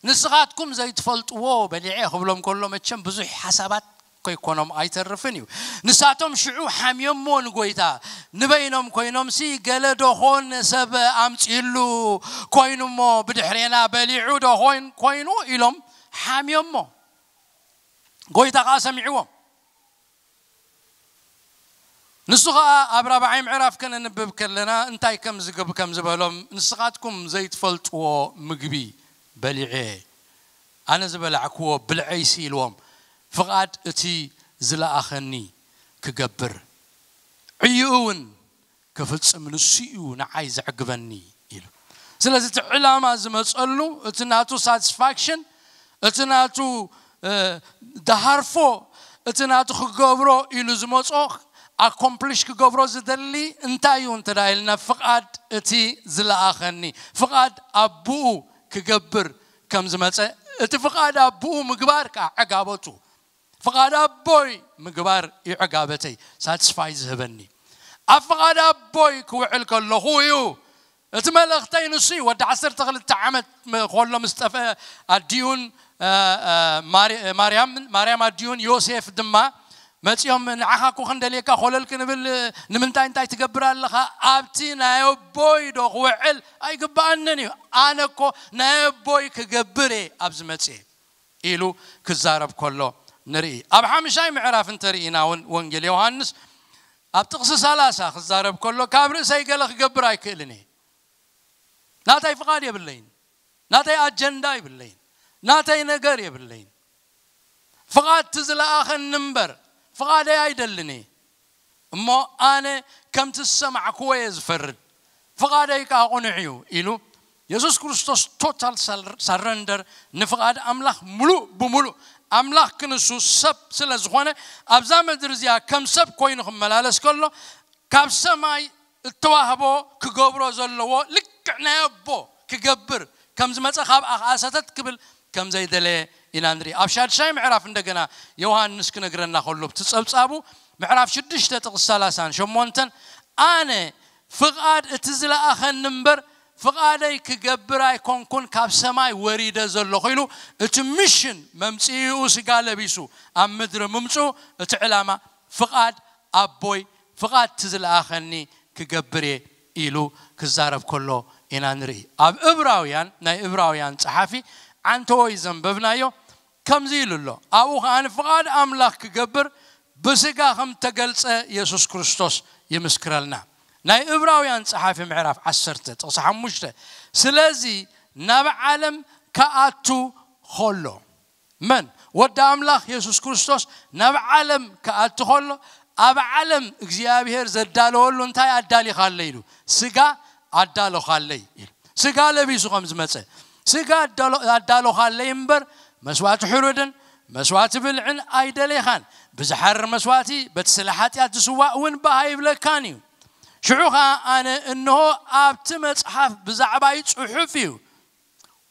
ንስኻትኩም ዘይትፈልጥዎ በሊዐ ክብሎም ከሎ መቸም ብዙሕ ሓሳባት ከይኮኖም ኣይተርፍን እዩ። ንሳቶም ሽዑ ሓምዮሞ ንጎይታ፣ ንበይኖም ኮይኖምሲ፣ "ገለ ዶ ኾን ሰብ ኣምጺእሉ ኮይኑ እሞ ብድሕሬና በሊዑ ዶ ኾን-፣ ኮይኑ?" ኢሎም ሓምዮሞ። ጎይታ ከኣ ሰሚዕዎም። ንሱ ኸኣ ኣብ ራብዓይ ምዕራፍ ከነንብብ ከለና እንታይ ከም ዝገብ-፣ ከም ዝበሎም፣ "ንስኻትኩም ዘይትፈልጥዎ ምግቢ በሊዐ፣ ኣነ ዝበላዕክዎ ብልዐይሲ" ኢልዎም፣ "ፍቓድ እቲ ዝለኣኸኒ ክገብር፣ ዕይኡ እውን ክፍጽም ንሱ እዩ ንዓይ ዘዕግበኒ" ኢሉ። ስለዚ እቲ ዕላማ ዝመጸሉ፣ እቲ ናቱ ሳቲስፋክሽን፣ እቲ ናቱ፣ እ፣ ደሃርፎ፣ እቲ ናቱ ክገብሮ ኢሉ ዝመጾ፣ ኣኮምፕሊሽ ክገብሮ ዝደሊ እንታይ እዩ እንተ ደኣ ኢልና፣ ፍቓድ እቲ ዝለኣኸኒ፣ ፍቓድ ኣቦኡ ክገብር ከም ዝመጸ፣ እቲ ፍቓድ ኣቦኡ ምግባር ከኣ ዕጋበቱ። ፍቓድ ኣቦይ ምግባር እዩ ዕጋበተይ፣ ሳቲስፋይ ዝህበኒ። ኣብ ፍቓድ ኣቦይ ክውዕል ከለኹ እዩ። እቲ መልእኽተይ ንሱ እዩ። ወዲ ዓሰርተ ክልተ ዓመት ም-፣ ከሎ ምስ ጠፍአ ኣዲኡን፣ እ፣ እ፣ ማሪ-፣ ማርያም፣ ማርያም ኣዲኡን ዮሴፍ ድማ መጺኦም፣ "ንዓኻ እኮ ክንደልየካ ኮለል ክንብል፣ ንምንታይ እንታይ ትገብር ኣለኻ?" "ኣብቲ ናይ ኣቦይ ዶ ክውዕል ኣይግብኣንን እዩ? ኣነ እኮ ናይ ኣቦይ ክገብር እየ ኣብዚ መጽየ" ኢሉ ክዛረብ ከሎ ንርኢ። ኣብ ሓምሻይ ምዕራፍ እንተርኢና እውን ወንጌል ዮሃንስ ኣብ ጥቕሲ ሰላሳ ክዛረብ ከሎ፣ "ካብ ርእሰይ ገለ ክገብር ኣይክእልን እየ። ናተይ ፍቓድ የብለይን፣ ናተይ ኣጀንዳ የብለይን፣ ናተይ ነገር የብለይን። ፍቓድ እቲ ዝለኣኸኒ እምበር ፍቓደይ ኣይደልን እየ። እሞ ኣነ ከምቲ ዝሰማዕክዎ እየ ዝፈርድ፣ ፍቓደይ ከኣ ቅኑዕ እዩ" ኢሉ የሱስ ክርስቶስ ቶታል ሳር-፣ ሳረንደር ንፍቓድ ኣምላኽ ምሉእ ብምሉእ፣ ኣምላኽ ክንሱ ሰብ ስለ ዝኾነ ኣብዛ ምድሪ እዚኣ ከም ሰብ ኮይኑ ክመላለስ ከሎ ካብ ሰማይ እተዋህቦ ክገብሮ ዘለዎ ልክዕ ናይ ኣቦ ክገብር ከም ዝመጸ ካብ ኣኽኣ ሰተት ክብል ከም ዘይደለየ ኢና ንርኢ። ኣብ ሻድሻይ ምዕራፍ እንደገና ዮሃንስ ክነግረና ከሎ ብቲ ጸብጻቡ ምዕራፍ ሽዱሽተ ጥቕሲ ሰላሳን ሸሞንተን ኣነ ፍቓድ እቲ ዝለኣኸኒ እምበር ፍቓደይ ክገብር ኣይኮንኩን ካብ ሰማይ ወሪደ ዘለኹ ኢሉ እቲ ሚሽን መምጽኢኡ ስጋ ለቢሱ ኣብ ምድሪ ምምጽኡ እቲ ዕላማ ፍቓድ ኣቦይ ፍቓድ እቲ ዝለኣኸኒ ክገብር እየ ኢሉ ክዛረብ ከሎ ኢና ንርኢ። ኣብ እብራውያን ናይ እብራውያን ጸሓፊ ዓንተዎ እዩ ዘንበብናዮ ከምዚ ኢሉ ኣሎ። ኣብኡ ኸኣ ንፍቓድ ኣምላኽ ክገብር ብስጋ ከም ተገልጸ የሱስ ክርስቶስ ይምስክረልና። ናይ እብራውያን ጸሓፊ ምዕራፍ ዓሰርተ ጥቕሲ ሓሙሽተ ስለዚ ናብ ዓለም ክኣቱ ኸሎ መን ወዲ ኣምላኽ የሱስ ክርስቶስ ናብ ዓለም ክኣቱ ኸሎ ኣብ ዓለም እግዚኣብሔር ዘዳለወሉ እንታይ ኣዳሊኻለይ ኢሉ ስጋ ኣዳሎኻለይ ኢሉ ስጋ ለቢሱ ከም ዝመጸ ስጋ ኣዳሎ- ኣዳሎኻለይ እምበር መስዋዕቲ ሕሩድን መስዋዕቲ ብልዕን ኣይደሌኻን ብዝሓርር መስዋዕቲ በቲ ስለ ሓጢኣት ዝስዋእ እውን ብሃ ይብለካን እዩ ሽዑ ኸዓ ኣነ እንሆ ኣብቲ መጽሓፍ ብዛዕባይ ጽሑፍ እዩ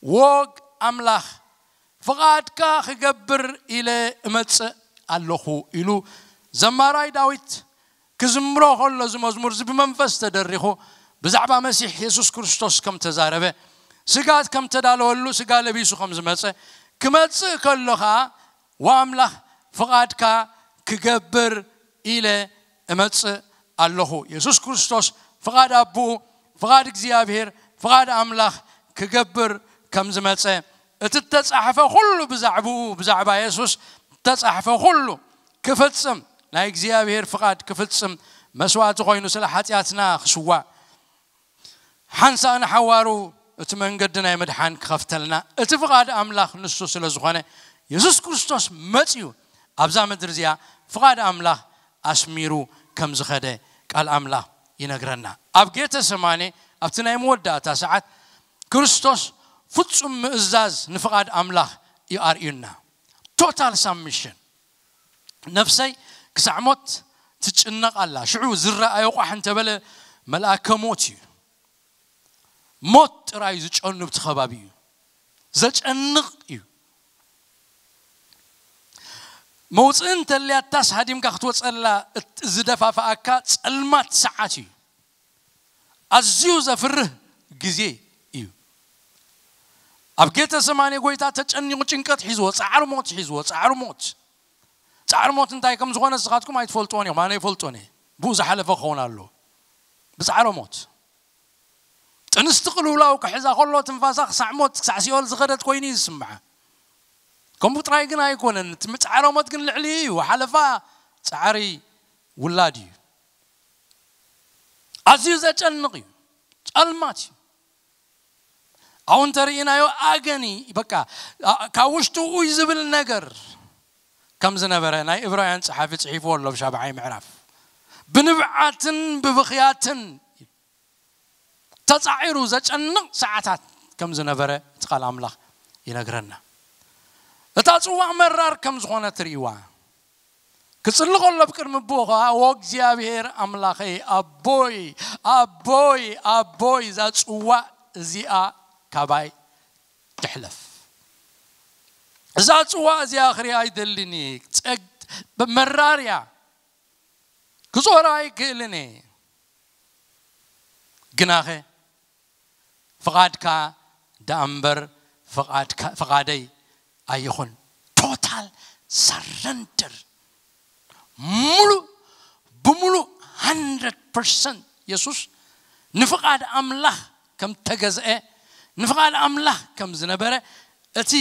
ወግ ኣምላኽ ፍቓድካ ክገብር ኢለ እመጽእ ኣለኹ ኢሉ ዘማራይ ዳዊት ክዝምሮ ከሎ እዚ መዝሙር እዚ ብመንፈስ ተደሪኹ ብዛዕባ መሲሕ የሱስ ክርስቶስ ከም ተዛረበ ስጋ ከም ተዳለወሉ ስጋ ለቢሱ ከም ዝመጸ ክመጽእ ከሎ ኸዓ ወኣምላኽ ፍቓድካ ክገብር ኢለ እመጽእ ኣለኹ የሱስ ክርስቶስ ፍቓድ ኣቦኡ ፍቓድ እግዚኣብሔር ፍቓድ ኣምላኽ ክገብር ከም ዝመጸ እቲ እተጻሕፈ ኩሉ ብዛዕባኡ ብዛዕባ የሱስ እተጻሕፈ ኩሉ ክፍጽም ናይ እግዚኣብሔር ፍቓድ ክፍጽም መስዋእቲ ኮይኑ ስለ ሓጢኣትና ክስዋእ፣ ሓንሳእ ንሓዋሩ እቲ መንገዲ ናይ ምድሓን ክኸፍተልና፣ እቲ ፍቓድ ኣምላኽ ንሱ ስለ ዝኾነ፣ የሱስ ክርስቶስ መጺኡ ኣብዛ ምድሪ እዚኣ ፍቓድ ኣምላኽ ኣስሚሩ ከም ዝኸደ ቃል ኣምላኽ ይነግረና። ኣብ ጌተሰማኔ ኣብቲ ናይ መወዳእታ ሰዓት ክርስቶስ ፍጹም ምእዛዝ ንፍቓድ ኣምላኽ እዩ ኣርእዩና። ቶታል ሳብሚሽን። ነፍሰይ ክሳዕ ሞት ትጭነቕ ኣላ። ሽዑ ዝረኣዮ ቋሕ እንተበለ መልኣከ ሞት እዩ። ሞት ጥራይ ዝጨኑ ብቲ ከባቢ እዩ። ዘጨንቕ እዩ። መውፅኢ እንተልያታስ ሃዲምካ ክትወፀላ እት- ዝደፋፍኣካ ፀልማት ሰዓት እዩ። ኣዝዩ ዘፍርህ ግዜ እዩ። ኣብ ጌተሰማኔ ጎይታ ተጨኒቑ፣ ጭንቀት ሒዝዎ፣ ጻዕሪ ሞት ሒዝዎ። ጻዕሪ ሞት ጻዕሪ ሞት እንታይ ከም ዝኾነ ንስኻትኩም ኣይትፈልጥዎን ኢኹም፣ ኣነ ይፈልጦን እየ። ብኡ ዝሓለፈ ክኸውን ኣለዎ። ብጻዕሪ ሞት ጥንስቲ ቅልውላው ክሕዛ ከሎ ትንፋሳ ክሳዕ ሞት ክሳዕ ሲኦል ዝኸደት ኮይኑ እዩ ዝስምዓ። ከምኡ ጥራይ ግን ኣይኮነን፣ እቲ ጻዕሪ ሞት ግን ልዕሊ እዩ። ሓለፋ ጻዕሪ ውላድ እዩ። ኣዝዩ ዘጨንቕ እዩ። ጸልማት እዩ። ኣው እንተርኢናዮ ኣገኒ በቃ ካብ ውሽጡ ኡይ ዝብል ነገር ከም ዝነበረ ናይ እብራውያን ጸሓፊ ጽሒፍዎ ኣሎ። ብሻብዓይ ምዕራፍ ብንብዓትን ብብኽያትን ተጻዒሩ ዘጨንቕ ሰዓታት ከም ዝነበረ እቲ ቃል ኣምላኽ ይነግረና። እታ ጽዋእ መራር ከም ዝኾነ ትርእይዋ። ክጽሊ ከሎ ኣብ ቅድሚ ኣቦኡ ኸዓ፣ "ኦ እግዚኣብሔር ኣምላኸይ፣ ኣቦይ፣ ኣቦይ፣ ኣቦይ፣ እዛ ጽዋእ እዚኣ ካባይ ትሕለፍ። እዛ ጽዋእ እዚኣ ክሪኣ ኣይደልን እየ። ጸግ-፣ መራር እያ። ክጾራ ኣይክእልን እየ። ግናኸ ፍቓድካ ደኣ እምበር ፍቓድካ-፣ ፍቓደይ ኣይኹን።" ቶታል ሰረንደር፣ ሙሉእ ብሙሉእ፣ ሃንድረድ ፐርሰንት የሱስ ንፍቓድ ኣምላኽ ከም ተገዝአ፣ ንፍቓድ ኣምላኽ ከም ዝነበረ፣ እቲ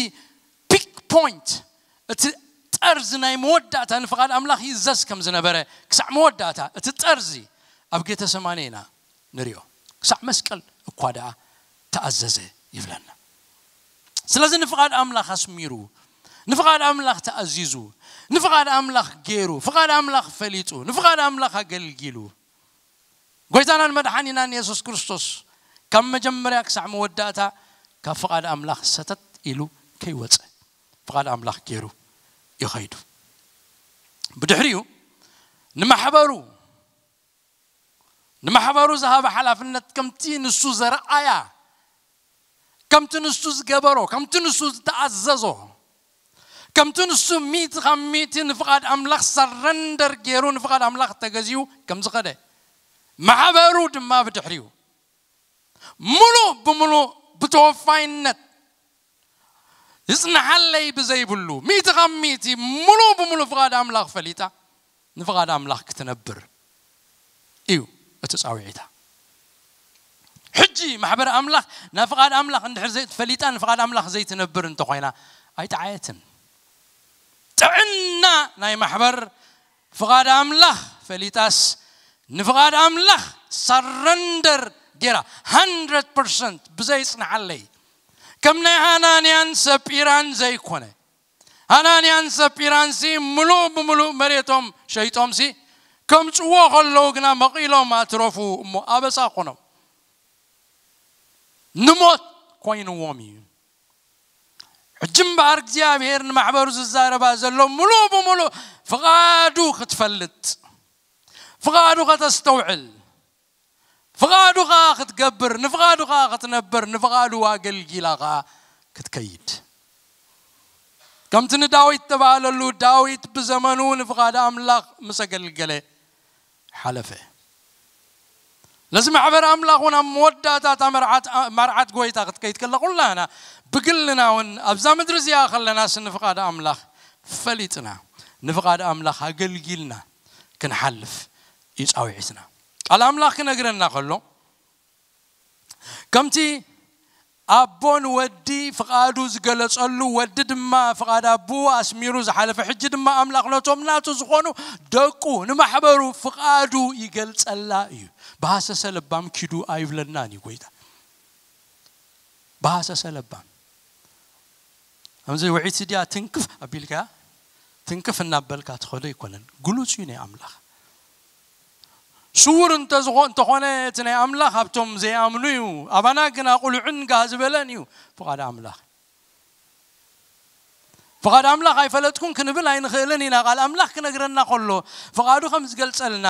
ፒክ ፖይንት፣ እቲ ጠርዚ ናይ መወዳእታ ንፍቓድ ኣምላኽ ይእዘዝ ከም ዝነበረ፣ ክሳዕ መወዳእታ እቲ ጠርዚ ኣብ ጌተሰማኒ ኢና ንሪኦ። ክሳዕ መስቀል እኳ ደኣ ተኣዘዘ ይብለና። ስለዚ ንፍቓድ ኣምላኽ ኣስሚሩ፣ ንፍቓድ ኣምላኽ ተኣዚዙ፣ ንፍቓድ ኣምላኽ ገይሩ፣ ፍቓድ ኣምላኽ ፈሊጡ፣ ንፍቓድ ኣምላኽ ኣገልጊሉ፣ ጎይታናን መድሓኒናን የሱስ ክርስቶስ ካብ መጀመርያ ክሳዕ መወዳእታ ካብ ፍቓድ ኣምላኽ ሰተት ኢሉ ከይወጸ ፍቓድ ኣምላኽ ገይሩ እዩ ኸይዱ። ብድሕሪኡ ንማሕበሩ፣ ንማሕበሩ ዝሃበ ሓላፍነት ከምቲ ንሱ ዘርኣያ፣ ከምቲ ንሱ ዝገበሮ፣ ከምቲ ንሱ ዝተኣዘዞ፣ ከምቲ ንሱ ሚእቲ ካብ ሚእቲ ንፍቓድ ኣምላኽ ሰረንደር ገይሩ ንፍቓድ ኣምላኽ ተገዚኡ ከም ዝኸደ፣ ማሕበሩ ድማ ብድሕሪኡ ምሉእ ብምሉእ ብተወፋይነት ይጽንሓለይ ብዘይብሉ፣ ሚእቲ ካብ ሚእቲ ምሉእ ብምሉእ ፍቓድ ኣምላኽ ፈሊጣ፣ ንፍቓድ ኣምላኽ ክትነብር እዩ እቲ ጻውዒታ። ሕጂ ማሕበር ኣምላኽ ናብ ፍቓድ ኣምላኽ እንድሕር ዘይ-፣ ፈሊጣ ንፍቓድ ኣምላኽ ዘይትነብር እንተኾይና ኣይጠዓየትን። ጥዕና ናይ ማሕበር ፍቓድ ኣምላኽ ፈሊጣስ ንፍቓድ ኣምላኽ ሰረንደር ገይራ ሃንድረድ ፐርሰንት ብዘይጽንሓለይ፣ ከም ናይ ሃናንያን ሰጲራን ዘይኮነ፣ ሃናንያን ሰጲራንሲ ምሉእ ብምሉእ መሬቶም ሸይጦምሲ ከምጽዎ ከለዉ ግና መቒሎም ኣትረፉ እሞ ኣበሳ ኮኖም፣ ንሞት ኮይንዎም እዩ። ሕጂ እምበኣር እግዚኣብሔር ንማሕበሩ ዝዛረባ ዘሎ ምሉእ ብምሉእ ፍቓዱ ክትፈልጥ፣ ፍቓዱ ከተስተውዕል፣ ፍቓዱ ኸዓ ክትገብር፣ ንፍቓዱ ኸዓ ክትነብር፣ ንፍቓዱ ኣገልጊላ ኸዓ ክትከይድ። ከምቲ ንዳዊት ተባህለሉ፣ ዳዊት ብዘመኑ ንፍቓድ ኣምላኽ ምስ ኣገልገለ ሓለፈ። ነዚ ማሕበር ኣምላኽ እውን ኣብ መወዳእታ እታ መርዓት፣ መርዓት ጎይታ ክትከይድ ከላ፣ ኩላህና ብግልና እውን ኣብዛ ምድሪ እዚኣ ከለናስ ንፍቓድ ኣምላኽ ፈሊጥና፣ ንፍቓድ ኣምላኽ ኣገልጊልና ክንሓልፍ እዩ ጻውዒትና። ቃል ኣምላኽ ክነግረና ከሎ፣ ከምቲ ኣቦ ንወዲ ፍቓዱ ዝገለጸሉ፣ ወዲ ድማ ፍቓድ ኣቦኡ ኣስሚሩ ዝሓለፈ፣ ሕጂ ድማ ኣምላኽ ነቶም ናቱ ዝኾኑ ደቁ፣ ንማሕበሩ ፍቓዱ ይገልጸላ እዩ። ብሃሰሰ ለባም ኪዱ ኣይብለናን እዩ ጎይታ። ብሃሰሰ ለባም። ከምዚ ውዒት ድያ ትንክፍ ኣቢልካ፣ ትንክፍ እናበልካ ትኸዶ ኣይኮነን። ግሉጽ እዩ ናይ ኣምላኽ። ስዉር እንተዝኾ-፣ እንተኾነ እቲ ናይ ኣምላኽ ኣብቶም ዘይኣምኑ እዩ። ኣባና ግና ቁልዕን ጋህ ዝበለን እዩ ፍቓድ ኣምላኽ። ፍቓድ ኣምላኽ ኣይፈለጥኩን ክንብል ኣይንኽእልን ኢና። ቃል ኣምላኽ ክነግረና ከሎ፣ ፍቓዱ ከም ዝገልጸልና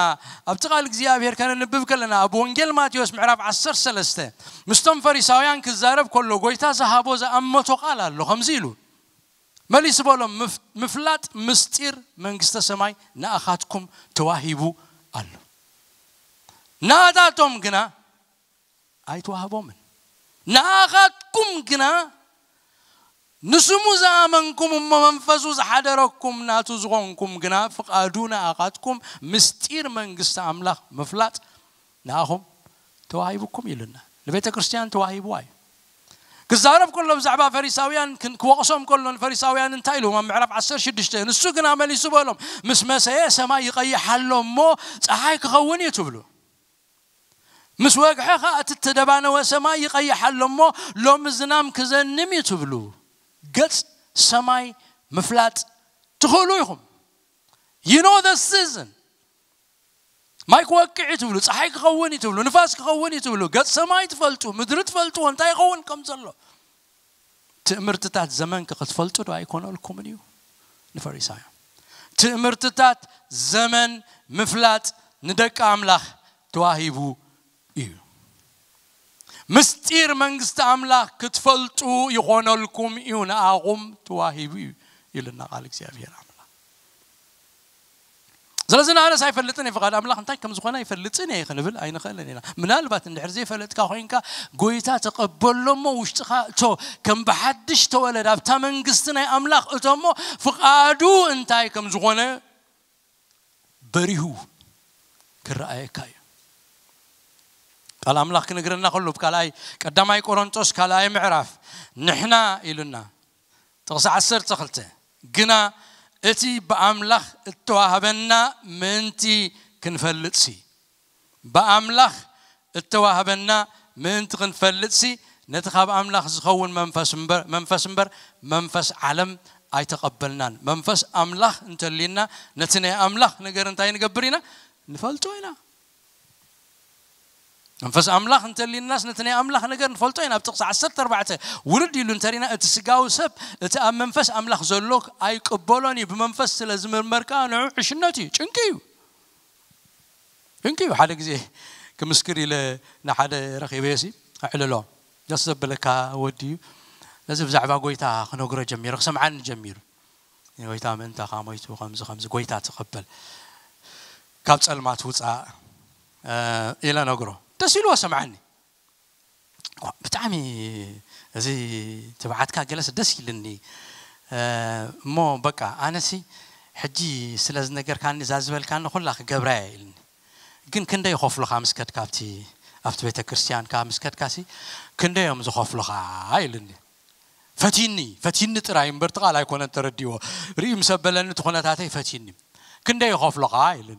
ኣብቲ ቃል እግዚኣብሔር ከነንብብ ከለና፣ ኣብ ወንጌል ማቴዎስ ምዕራፍ ዓሰርተ ሰለስተ ምስቶም ፈሪሳውያን ክዛረብ ከሎ፣ ጎይታ ዝሃቦ ዝኣመቶ ቃል ኣሎ። ከምዚ ኢሉ መሊሱ በሎም፣ "ምፍ-፣ ምፍላጥ ምስጢር መንግስተ ሰማይ ንኣኻትኩም ተዋሂቡ ኣሎ። ንኣታቶም ግና ኣይተዋህቦምን። ንኣኻትኩም ግና ንስሙ ዝኣመንኩም እሞ መንፈሱ ዝሓደረኩም ናቱ ዝኾንኩም ግና ፍቓዱ ንኣኻትኩም ምስጢር መንግስቲ ኣምላኽ ምፍላጥ ንኣኹም ተዋሂቡኩም" ኢሉና። ንቤተ ክርስቲያን ተዋሂብዋ እዩ። ክዛረብ ከሎ ብዛዕባ ፈሪሳውያን ክን-፣ ክወቕሶም ከሎ ንፈሪሳውያን እንታይ ኢሉ? ኣብ ምዕራፍ ዓሰርተ ሽዱሽተ፣ ንሱ ግና መሊሱ በሎም፣ "ምስ መሰየ ሰማይ ይቐይሕ ኣሎ እሞ፣ ጸሓይ ክኸውን እዩ ትብሉ። ምስ ወግሐ ኸኣ እቲ እተደባነወ ሰማይ ይቐይሕ ኣሎ እሞ፣ ሎሚ ዝናም ክዘንም እዩ ትብሉ። ገጽ ሰማይ ምፍላጥ ትኽእሉ ኢኹም። You know the season። ማይ ክወቅዕ እዩ ትብሉ፣ ጸሓይ ክኸውን እዩ ትብሉ፣ ንፋስ ክኸውን እዩ ትብሉ። ገጽ ሰማይ ትፈልጡ፣ ምድሪ ትፈልጥዎ፣ እንታይ ይኸውን ከም ዘሎ። ትእምርትታት ዘመን ከ ክትፈልጡ ዶ ኣይኮነልኩምን እዩ?" ንፈሪሳውያን። ትእምርትታት ዘመን ምፍላጥ ንደቂ ኣምላኽ ተዋሂቡ እዩ። "ምስጢር መንግስቲ ኣምላኽ ክትፈልጡ ይኾነልኩም እዩ፣ ንኣኹም ተዋሂቡ እዩ" ኢሉና ቃል እግዚኣብሔር ኣምላኽ። ስለዚ ንኣነስ ኣይፈልጥን እየ፣ ፍቓድ ኣምላኽ እንታይ ከም ዝኾነ ኣይፈልጥን እየ ክንብል ኣይንኽእልን ኢና። ምናልባት እንድሕር ዘይፈለጥካ ኮይንካ፣ ጎይታ ተቐበሎ እሞ ውሽጥኻ እቶ፣ ከም ብሓድሽ ተወለድ፣ ኣብታ መንግስቲ ናይ ኣምላኽ እቶ እሞ፣ ፍቓዱ እንታይ ከም ዝኾነ በሪሁ ክረኣየካ እዩ። ቃል ኣምላኽ ክነግረና ከሎ፣ ኣብ ካልኣይ፣ ቀዳማይ ቆሮንጦስ ካልኣይ ምዕራፍ፣ ንሕና ኢሉና፣ ጥቕሲ ዓሰርተ ክልተ፣ ግና እቲ ብኣምላኽ እተዋህበና ምእንቲ ክንፈልጥሲ፣ ብኣምላኽ እተዋህበና ምእንቲ ክንፈልጥሲ፣ ነቲ ካብ ኣምላኽ ዝኸውን መንፈስ እምበር፣ መንፈስ እምበር፣ መንፈስ ዓለም ኣይተቐበልናን። መንፈስ ኣምላኽ እንተልዩና፣ ነቲ ናይ ኣምላኽ ነገር እንታይ ንገብር ኢና? ንፈልጦ ኢና። መንፈስ ኣምላኽ እንተልዩናስ፣ ነቲ ናይ ኣምላኽ ነገር ንፈልጦ ኢና። ኣብ ጥቕሲ ዓሰርተ ኣርባዕተ ውርድ ኢሉ እንተሪና፣ እቲ ስጋዊ ሰብ እቲ ኣብ መንፈስ ኣምላኽ ዘሎ ኣይቅበሎን እዩ። ብመንፈስ ስለ ዝምርመርካ ንዑ ዕሽነት እዩ፣ ጭንቂ እዩ። ጭንቂ እዩ። ሓደ ግዜ ክምስክር ኢለ ንሓደ ረኺበዮ ሲ፣ ኣዕልሎ። ደስ ዘብለካ ወዲ እዩ። ነዚ ብዛዕባ ጎይታ ክነግሮ ጀሚሩ፣ ክሰምዓኒ ጀሚሩ። "ጎይታ ምእንታኻ ሞይቱ፣ ከምዚ፣ ከምዚ፣ ጎይታ ተቐበል፣ ካብ ጸልማት ውጻእ" ኢለ ነግሮ። ደስ ኢልዎ ሰምዓኒ። ብጣዕሚ እዚ ትብዓትካ ገለስ ደስ ኢልኒ። እ፣ እሞ በቃ ኣነሲ ሕጂ ስለ ዝነገርካኒ፣ እዛ ዝበልካኒ ኩላ ክገብራ እየ ኢልኒ። "ግን ክንደይ ይኸፍሉኻ ምስ ከድካ ኣብቲ፣ ኣብቲ ቤተ ክርስቲያንካ ምስ ከድካሲ ክንደይ እዮም ዝኸፍሉኻ?" ኢልኒ። ፈቲኒ፣ ፈቲኒ ጥራይ እምበር፣ እቲ ቃል ኣይኮነን ተረዲዎ። ርኢ ምስ ኣበለኒ እቲ ኩነታተይ ፈቲኒ። "ክንደይ ይኸፍሉኻ?" ኢልኒ።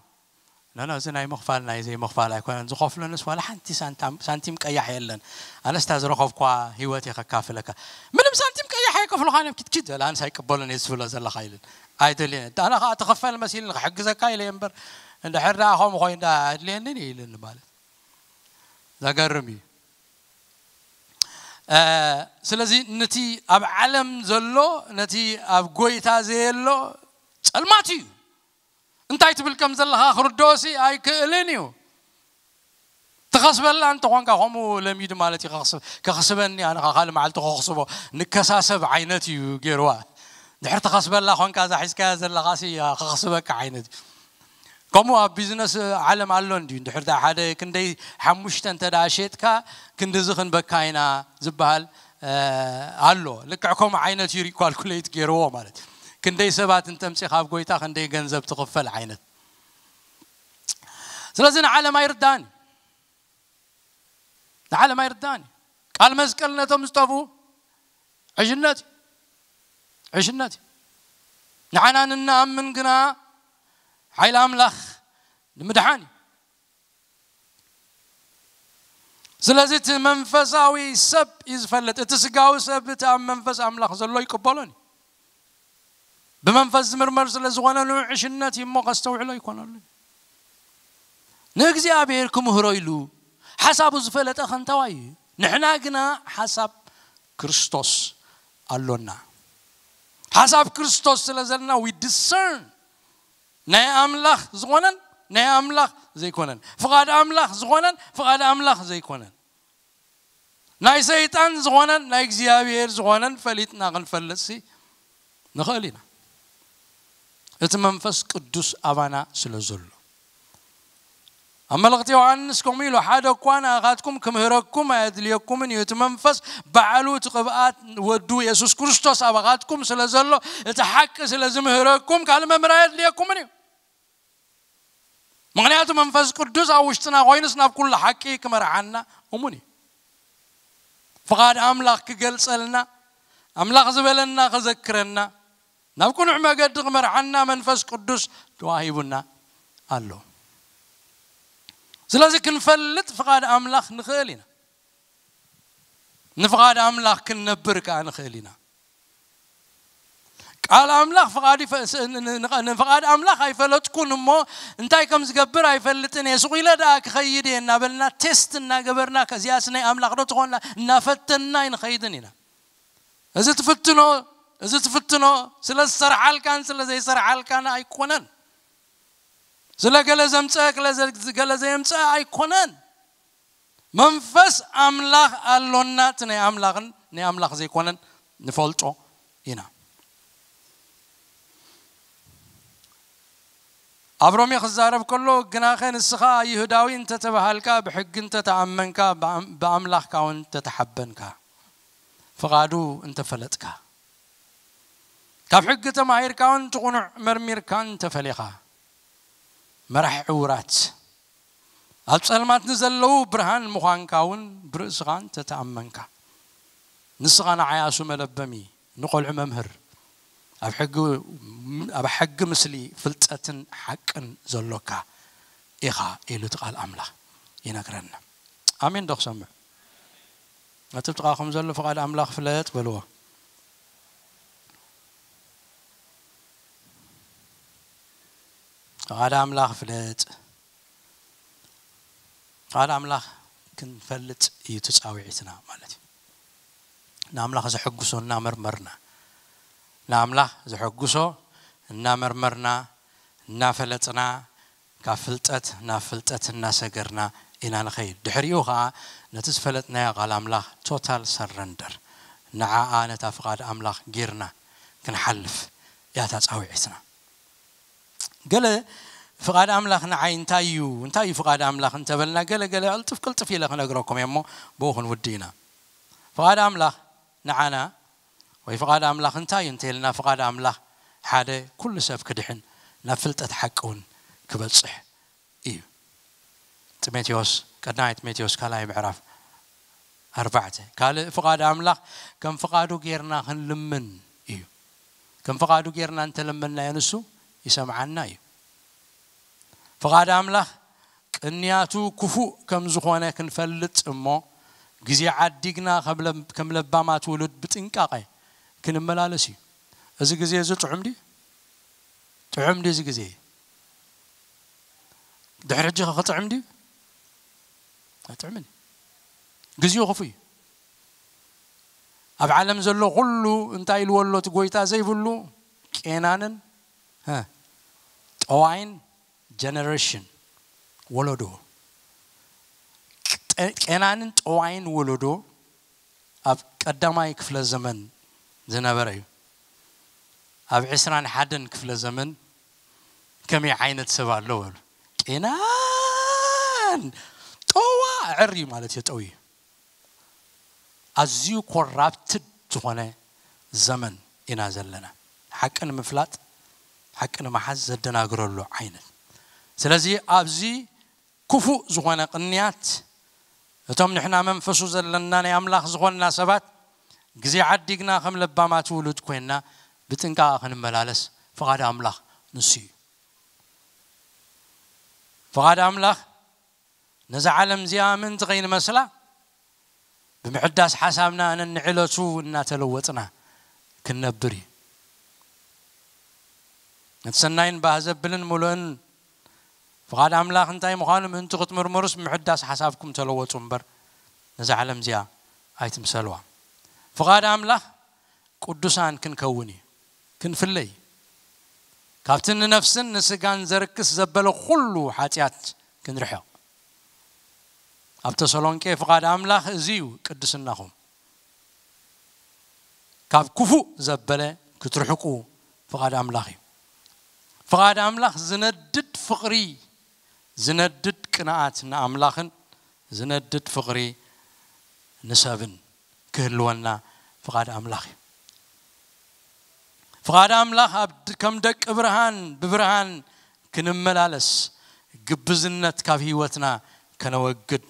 "ኖ፣ ኖ፣ እዚ ናይ ምኽፋል ናይ ዘይምኽፋል ኣይኮነን። ዝኸፍሉንስ ዋላ ሓንቲ ሳንታም-፣ ሳንቲም ቀያሕ የለን። ኣነስ እታ ዝረኸብኳ ህይወት እየ ከካፍለካ።" "ምንም ሳንቲም ቀያሕ ኣይከፍሉኻን እዮም፣ ኪድ፣ ኪድ በል፣ ኣነስ ኣይቅበሉን እየ ዝብሎ ዘለኻ" ኢልን። "ኣይደልየን። ኣነ ኸዓ ትኽፈል መሲልኒ ክሕግዘካ ኢለ እየ እምበር፣ እንድሕር ደኣ ከምኡ ኮይኑ ደኣ ኣድልየንን እዩ" ኢልኒ ማለት። ዘገርም እዩ። እ፣ ስለዚ ነቲ ኣብ ዓለም ዘሎ፣ ነቲ ኣብ ጎይታ ዘየሎ ጸልማት እዩ። እንታይ ትብል ከም ዘለኻ ክርድኦሲ ኣይክእልን እዩ። ትኸስበላ እንተኾንካ፣ ከምኡ ለሚዱ ማለት እዩ፣ ከኽስብ-፣ ከኽስበኒ፣ ኣነ ኸዓ ካልእ መዓልቲ ከኽስቦ፣ ንከሳሰብ ዓይነት እዩ ገይርዋ። ድሕር ትኸስበላ ኾንካ፣ እዛ ሒዝካያ ዘለኻሲ፣ ያ፣ ከኽስበካ ዓይነት እዩ። ከምኡ ኣብ ቢዝነስ ዓለም ኣሎ እንድዩ። እንድሕር ደኣ ሓደ ክንደይ ሓሙሽተ እንተ ደኣ ሸጥካ፣ ክንድዚ ክንበካ ኢና ዝበሃል፣ እ፣ ኣሎ። ልክዕ ከምኡ ዓይነት እዩ ሪኳልኩሌት ገይርዎ ማለት። ክንደይ ሰባት እንተምጺኻ ኣብ ጎይታ፣ ክንደይ ገንዘብ ትኽፈል ዓይነት። ስለዚ ንዓለም ኣይርዳእን እዩ። ንዓለም ኣይርዳእን እዩ። ቃል መስቀል ነቶም ዝጠፉ ዕሽነት እዩ። ዕሽነት እዩ። ንዓና ንንኣምን ግና ሓይሊ ኣምላኽ ንምድሓን እዩ። ስለዚ እቲ መንፈሳዊ ሰብ እዩ ዝፈልጥ። እቲ ስጋዊ ሰብ እቲ ኣብ መንፈስ ኣምላኽ ዘሎ ይቅበሎን እዩ። ብመንፈስ ዝምርመር ስለ ዝኾነ ንዕሽነት እዩ እሞ ከስተውዕሎ ይኮነሉ። ንእግዚኣብሔር ክምህሮ ኢሉ ሓሳቡ ዝፈለጠ ከንታዋይ እዩ። ንሕና ግና ሓሳብ ክርስቶስ ኣሎና። ሓሳብ ክርስቶስ ስለ ዘለና we discern ናይ ኣምላኽ ዝኾነን ናይ ኣምላኽ ዘይኮነን፣ ፍቓድ ኣምላኽ ዝኾነን ፍቓድ ኣምላኽ ዘይኮነን፣ ናይ ሰይጣን ዝኾነን ናይ እግዚኣብሔር ዝኾነን ፈሊጥና ክንፈልጥሲ ንኽእል ኢና፣ እቲ መንፈስ ቅዱስ ኣባና ስለ ዘሎ። ኣብ መልእኽቲ ዮሃንስ ከምኡ ኢሉ፣ ሓደ እኳ ንኣኻትኩም ክምህረኩም ኣየድልየኩምን እዩ፣ እቲ መንፈስ ባዕሉ እቲ ቅብኣት ወዱ የሱስ ክርስቶስ ኣባኻትኩም ስለ ዘሎ፣ እቲ ሓቂ ስለ ዝምህረኩም ካልእ መምህር ኣየድልየኩምን እዩ። ምኽንያቱ መንፈስ ቅዱስ ኣብ ውሽጥና ኮይኑስ ናብ ኩሉ ሓቂ ክመርሓና እሙን እዩ። ፍቓድ ኣምላኽ ክገልጸልና፣ ኣምላኽ ዝበለና ክዘክረና፣ ናብ ቅኑዕ መገዲ ክመርሓና መንፈስ ቅዱስ ተዋሂቡና ኣሎ። ስለዚ ክንፈልጥ ፍቓድ ኣምላኽ ንኽእል ኢና። ንፍቓድ ኣምላኽ ክንነብር ከኣ ንኽእል ኢና። ቃል ኣምላኽ ፍቓድ ይፈ- ስ- ን- ን- ን- ንፍቓድ ኣምላኽ ኣይፈለጥኩን እሞ እንታይ ከም ዝገብር ኣይፈልጥን እየ፣ ስቕ ኢለ ደኣ ክኸይድ እየ እናበልና ቴስት እናገበርና ከዚኣስ ናይ ኣምላኽ ዶ ትኾንና እናፈተንና ኣይንኸይድን ኢና። እዚ ትፍትኖ፣ እዚ ትፍትኖ ስለ ዝሰርሓልካን ስለ ዘይሰርሓልካን ኣይኮነን። ስለ ገለ ዘምፀ፣ ገለ ዘ- ገለ ዘየምፀ ኣይኮነን። መንፈስ ኣምላኽ ኣሎና፣ እቲ ናይ ኣምላኽን ናይ ኣምላኽ ዘይኮነን ንፈልጦ ኢና። ኣብ ሮሜ ክዛረብ ከሎ፣ ግናኸ ንስኻ ይሁዳዊ እንተተባሃልካ፣ ብሕጊ እንተተኣመንካ፣ ብኣም- ብኣምላኽካ እውን እንተተሓበንካ፣ ፍቓዱ እንተፈለጥካ፣ ካብ ሕጊ ተማሂርካ እውን እቲ ቕኑዕ መርሚርካ እንተፈሊኻ፣ መራሕ ዕውራት ኣብ ጸልማት ንዘለዉ ብርሃን ምዃንካ እውን ብርእስኻ እንተተኣመንካ፣ ንስኻ ንዓያሱ መለበሚ፣ ንቖልዑ መምህር፣ ኣብ ሕጊ ኣብ ሕጊ ምስሊ ፍልጠትን ሓቅን ዘሎካ ኢኻ ኢሉ እቲ ቃል ኣምላኽ ይነግረና። ኣሜን ዶ ክሰምዕ? እቲ ጥቓኹም ዘሎ ፍቓድ ኣምላኽ ፍለጥ በልዎ። ፍቓድ ኣምላኽ ፍለጥ። ፍቓድ ኣምላኽ ክንፈልጥ እዩ ትጻዊዒትና ማለት እዩ። ንኣምላኽ ዘሐጉሶ እናመርመርና፣ ንኣምላኽ ዘሐጉሶ እናመርመርና፣ እናፈለጥና፣ ካብ ፍልጠት ናብ ፍልጠት እናሰገርና ኢና ንኸይድ። ድሕሪኡ ኸዓ ነቲ ዝፈለጥናዮ ቃል ኣምላኽ ቶታል ሰረንደር፣ ንዓኣ ነታ ፍቓድ ኣምላኽ ጌርና ክንሓልፍ እያ እታ ጻውዒትና። ገለ ፍቓድ ኣምላኽ ንዓይ እንታይ እዩ፣ እንታይ እዩ ፍቓድ ኣምላኽ እንተበልና፣ ገለ ገለ ቅልጥፍ ቅልጥፍ ኢለ ክነግረኩም እየ እሞ ብኡ ክንውድእ ኢና። ፍቓድ ኣምላኽ ንዓና ወይ ፍቓድ ኣምላኽ እንታይ እዩ እንተኢልና፣ ፍቓድ ኣምላኽ ሓደ ኩሉ ሰብ ክድሕን ናብ ፍልጠት ሓቂ እውን ክበጽሕ እዩ። ጢሞቴዎስ፣ ቀዳማይ ጢሞቴዎስ ካልኣይ ምዕራፍ ኣርባዕተ። ካልእ ፍቓድ ኣምላኽ ከም ፍቓዱ ጌርና ክንልምን እዩ። ከም ፍቓዱ ጌርና እንተለመንናዮ ንሱ ይሰምዓና እዩ። ፍቓድ ኣምላኽ ቅንያቱ ክፉእ ከም ዝኾነ ክንፈልጥ እሞ፣ ግዜ ዓዲግና ከም ለ- ከም ለባማት ውሉድ ብጥንቃቐ ክንመላለስ እዩ። እዚ ግዜ እዚ ጥዑም ድዩ? ጥዑም ድዩ እዚ ግዜ? ድሕሪ ሕጂ ኸ ክጥዕም ድዩ? ኣይጥዕምን እዩ። ግዜኡ ክፉእ እዩ። ኣብ ዓለም ዘሎ ኩሉ እንታይ ኢልዎ ኣሎ እቲ ጎይታ ዘይብሉ ቄናንን ሀ፣ ጠዋይን ጀነሬሽን ወለዶ፣ ቀ- ቄናንን ጠዋይን ወለዶ ኣብ ቀዳማይ ክፍለ ዘመን ዝነበረ እዩ። ኣብ ዕስራን ሓደን ክፍለ ዘመን ከመይ ዓይነት ሰብ ኣሎ በሉ። ቄናን ጠዋ ዕር እዩ ማለት እዩ። ጠው እዩ። ኣዝዩ ኮራፕትድ ዝኾነ ዘመን ኢና ዘለና። ሓቂ ንምፍላጥ፣ ሓቂ ንምሓዝ ዘደናግረሉ ዓይነት። ስለዚ ኣብዚ ክፉእ ዝኾነ ቅንያት ነቶም ንሕና መንፈሱ ዘለና ናይ ኣምላኽ ዝኾንና ሰባት፣ ግዜ ዓዲግና ከም ለባማት ውሉድ ኮይንና ብጥንቃቐ ክንመላለስ ፍቓድ ኣምላኽ ንሱ እዩ። ፍቓድ ኣምላኽ ነዛ ዓለም እዚኣ ምእንቲ ከይንመስላ፣ ብምሕዳስ ሓሳብና ነንዕለቱ እናተለወጥና ክንነብር እዩ። ነቲ ሰናይን ባህ ዘብልን ምሉእን ፍቓድ ኣምላኽ እንታይ ምዃኑ ምእንቲ ክትምርምሩስ፣ ብምሕዳስ ሓሳብኩም ተለወጡ እምበር፣ ነዛ ዓለም እዚኣ ኣይትምሰልዋ። ፍቓድ ኣምላኽ ቅዱሳን ክንከውን እዩ፣ ክንፍለይ። ካብቲ ንነፍስን ንስጋን ዘርክስ ዘበለ ኩሉ ሓጢኣት ክንርሕቕ። ኣብ ተሰሎንቄ ፍቓድ ኣምላኽ እዚ እዩ ቅድስናኹም። ካብ ክፉእ ዘበለ ክትርሕቁ ፍቓድ ኣምላኽ እዩ። ፍቓድ ኣምላኽ ዝነድድ ፍቕሪ፣ ዝነድድ ቅንኣት ንኣምላኽን ዝነድድ ፍቕሪ ንሰብን ክህልወና ፍቓድ ኣምላኽ እዩ። ፍቓድ ኣምላኽ ኣብ ድ-፣ ከም ደቂ ብርሃን ብብርሃን ክንመላለስ፣ ግብዝነት ካብ ህይወትና ከነወግድ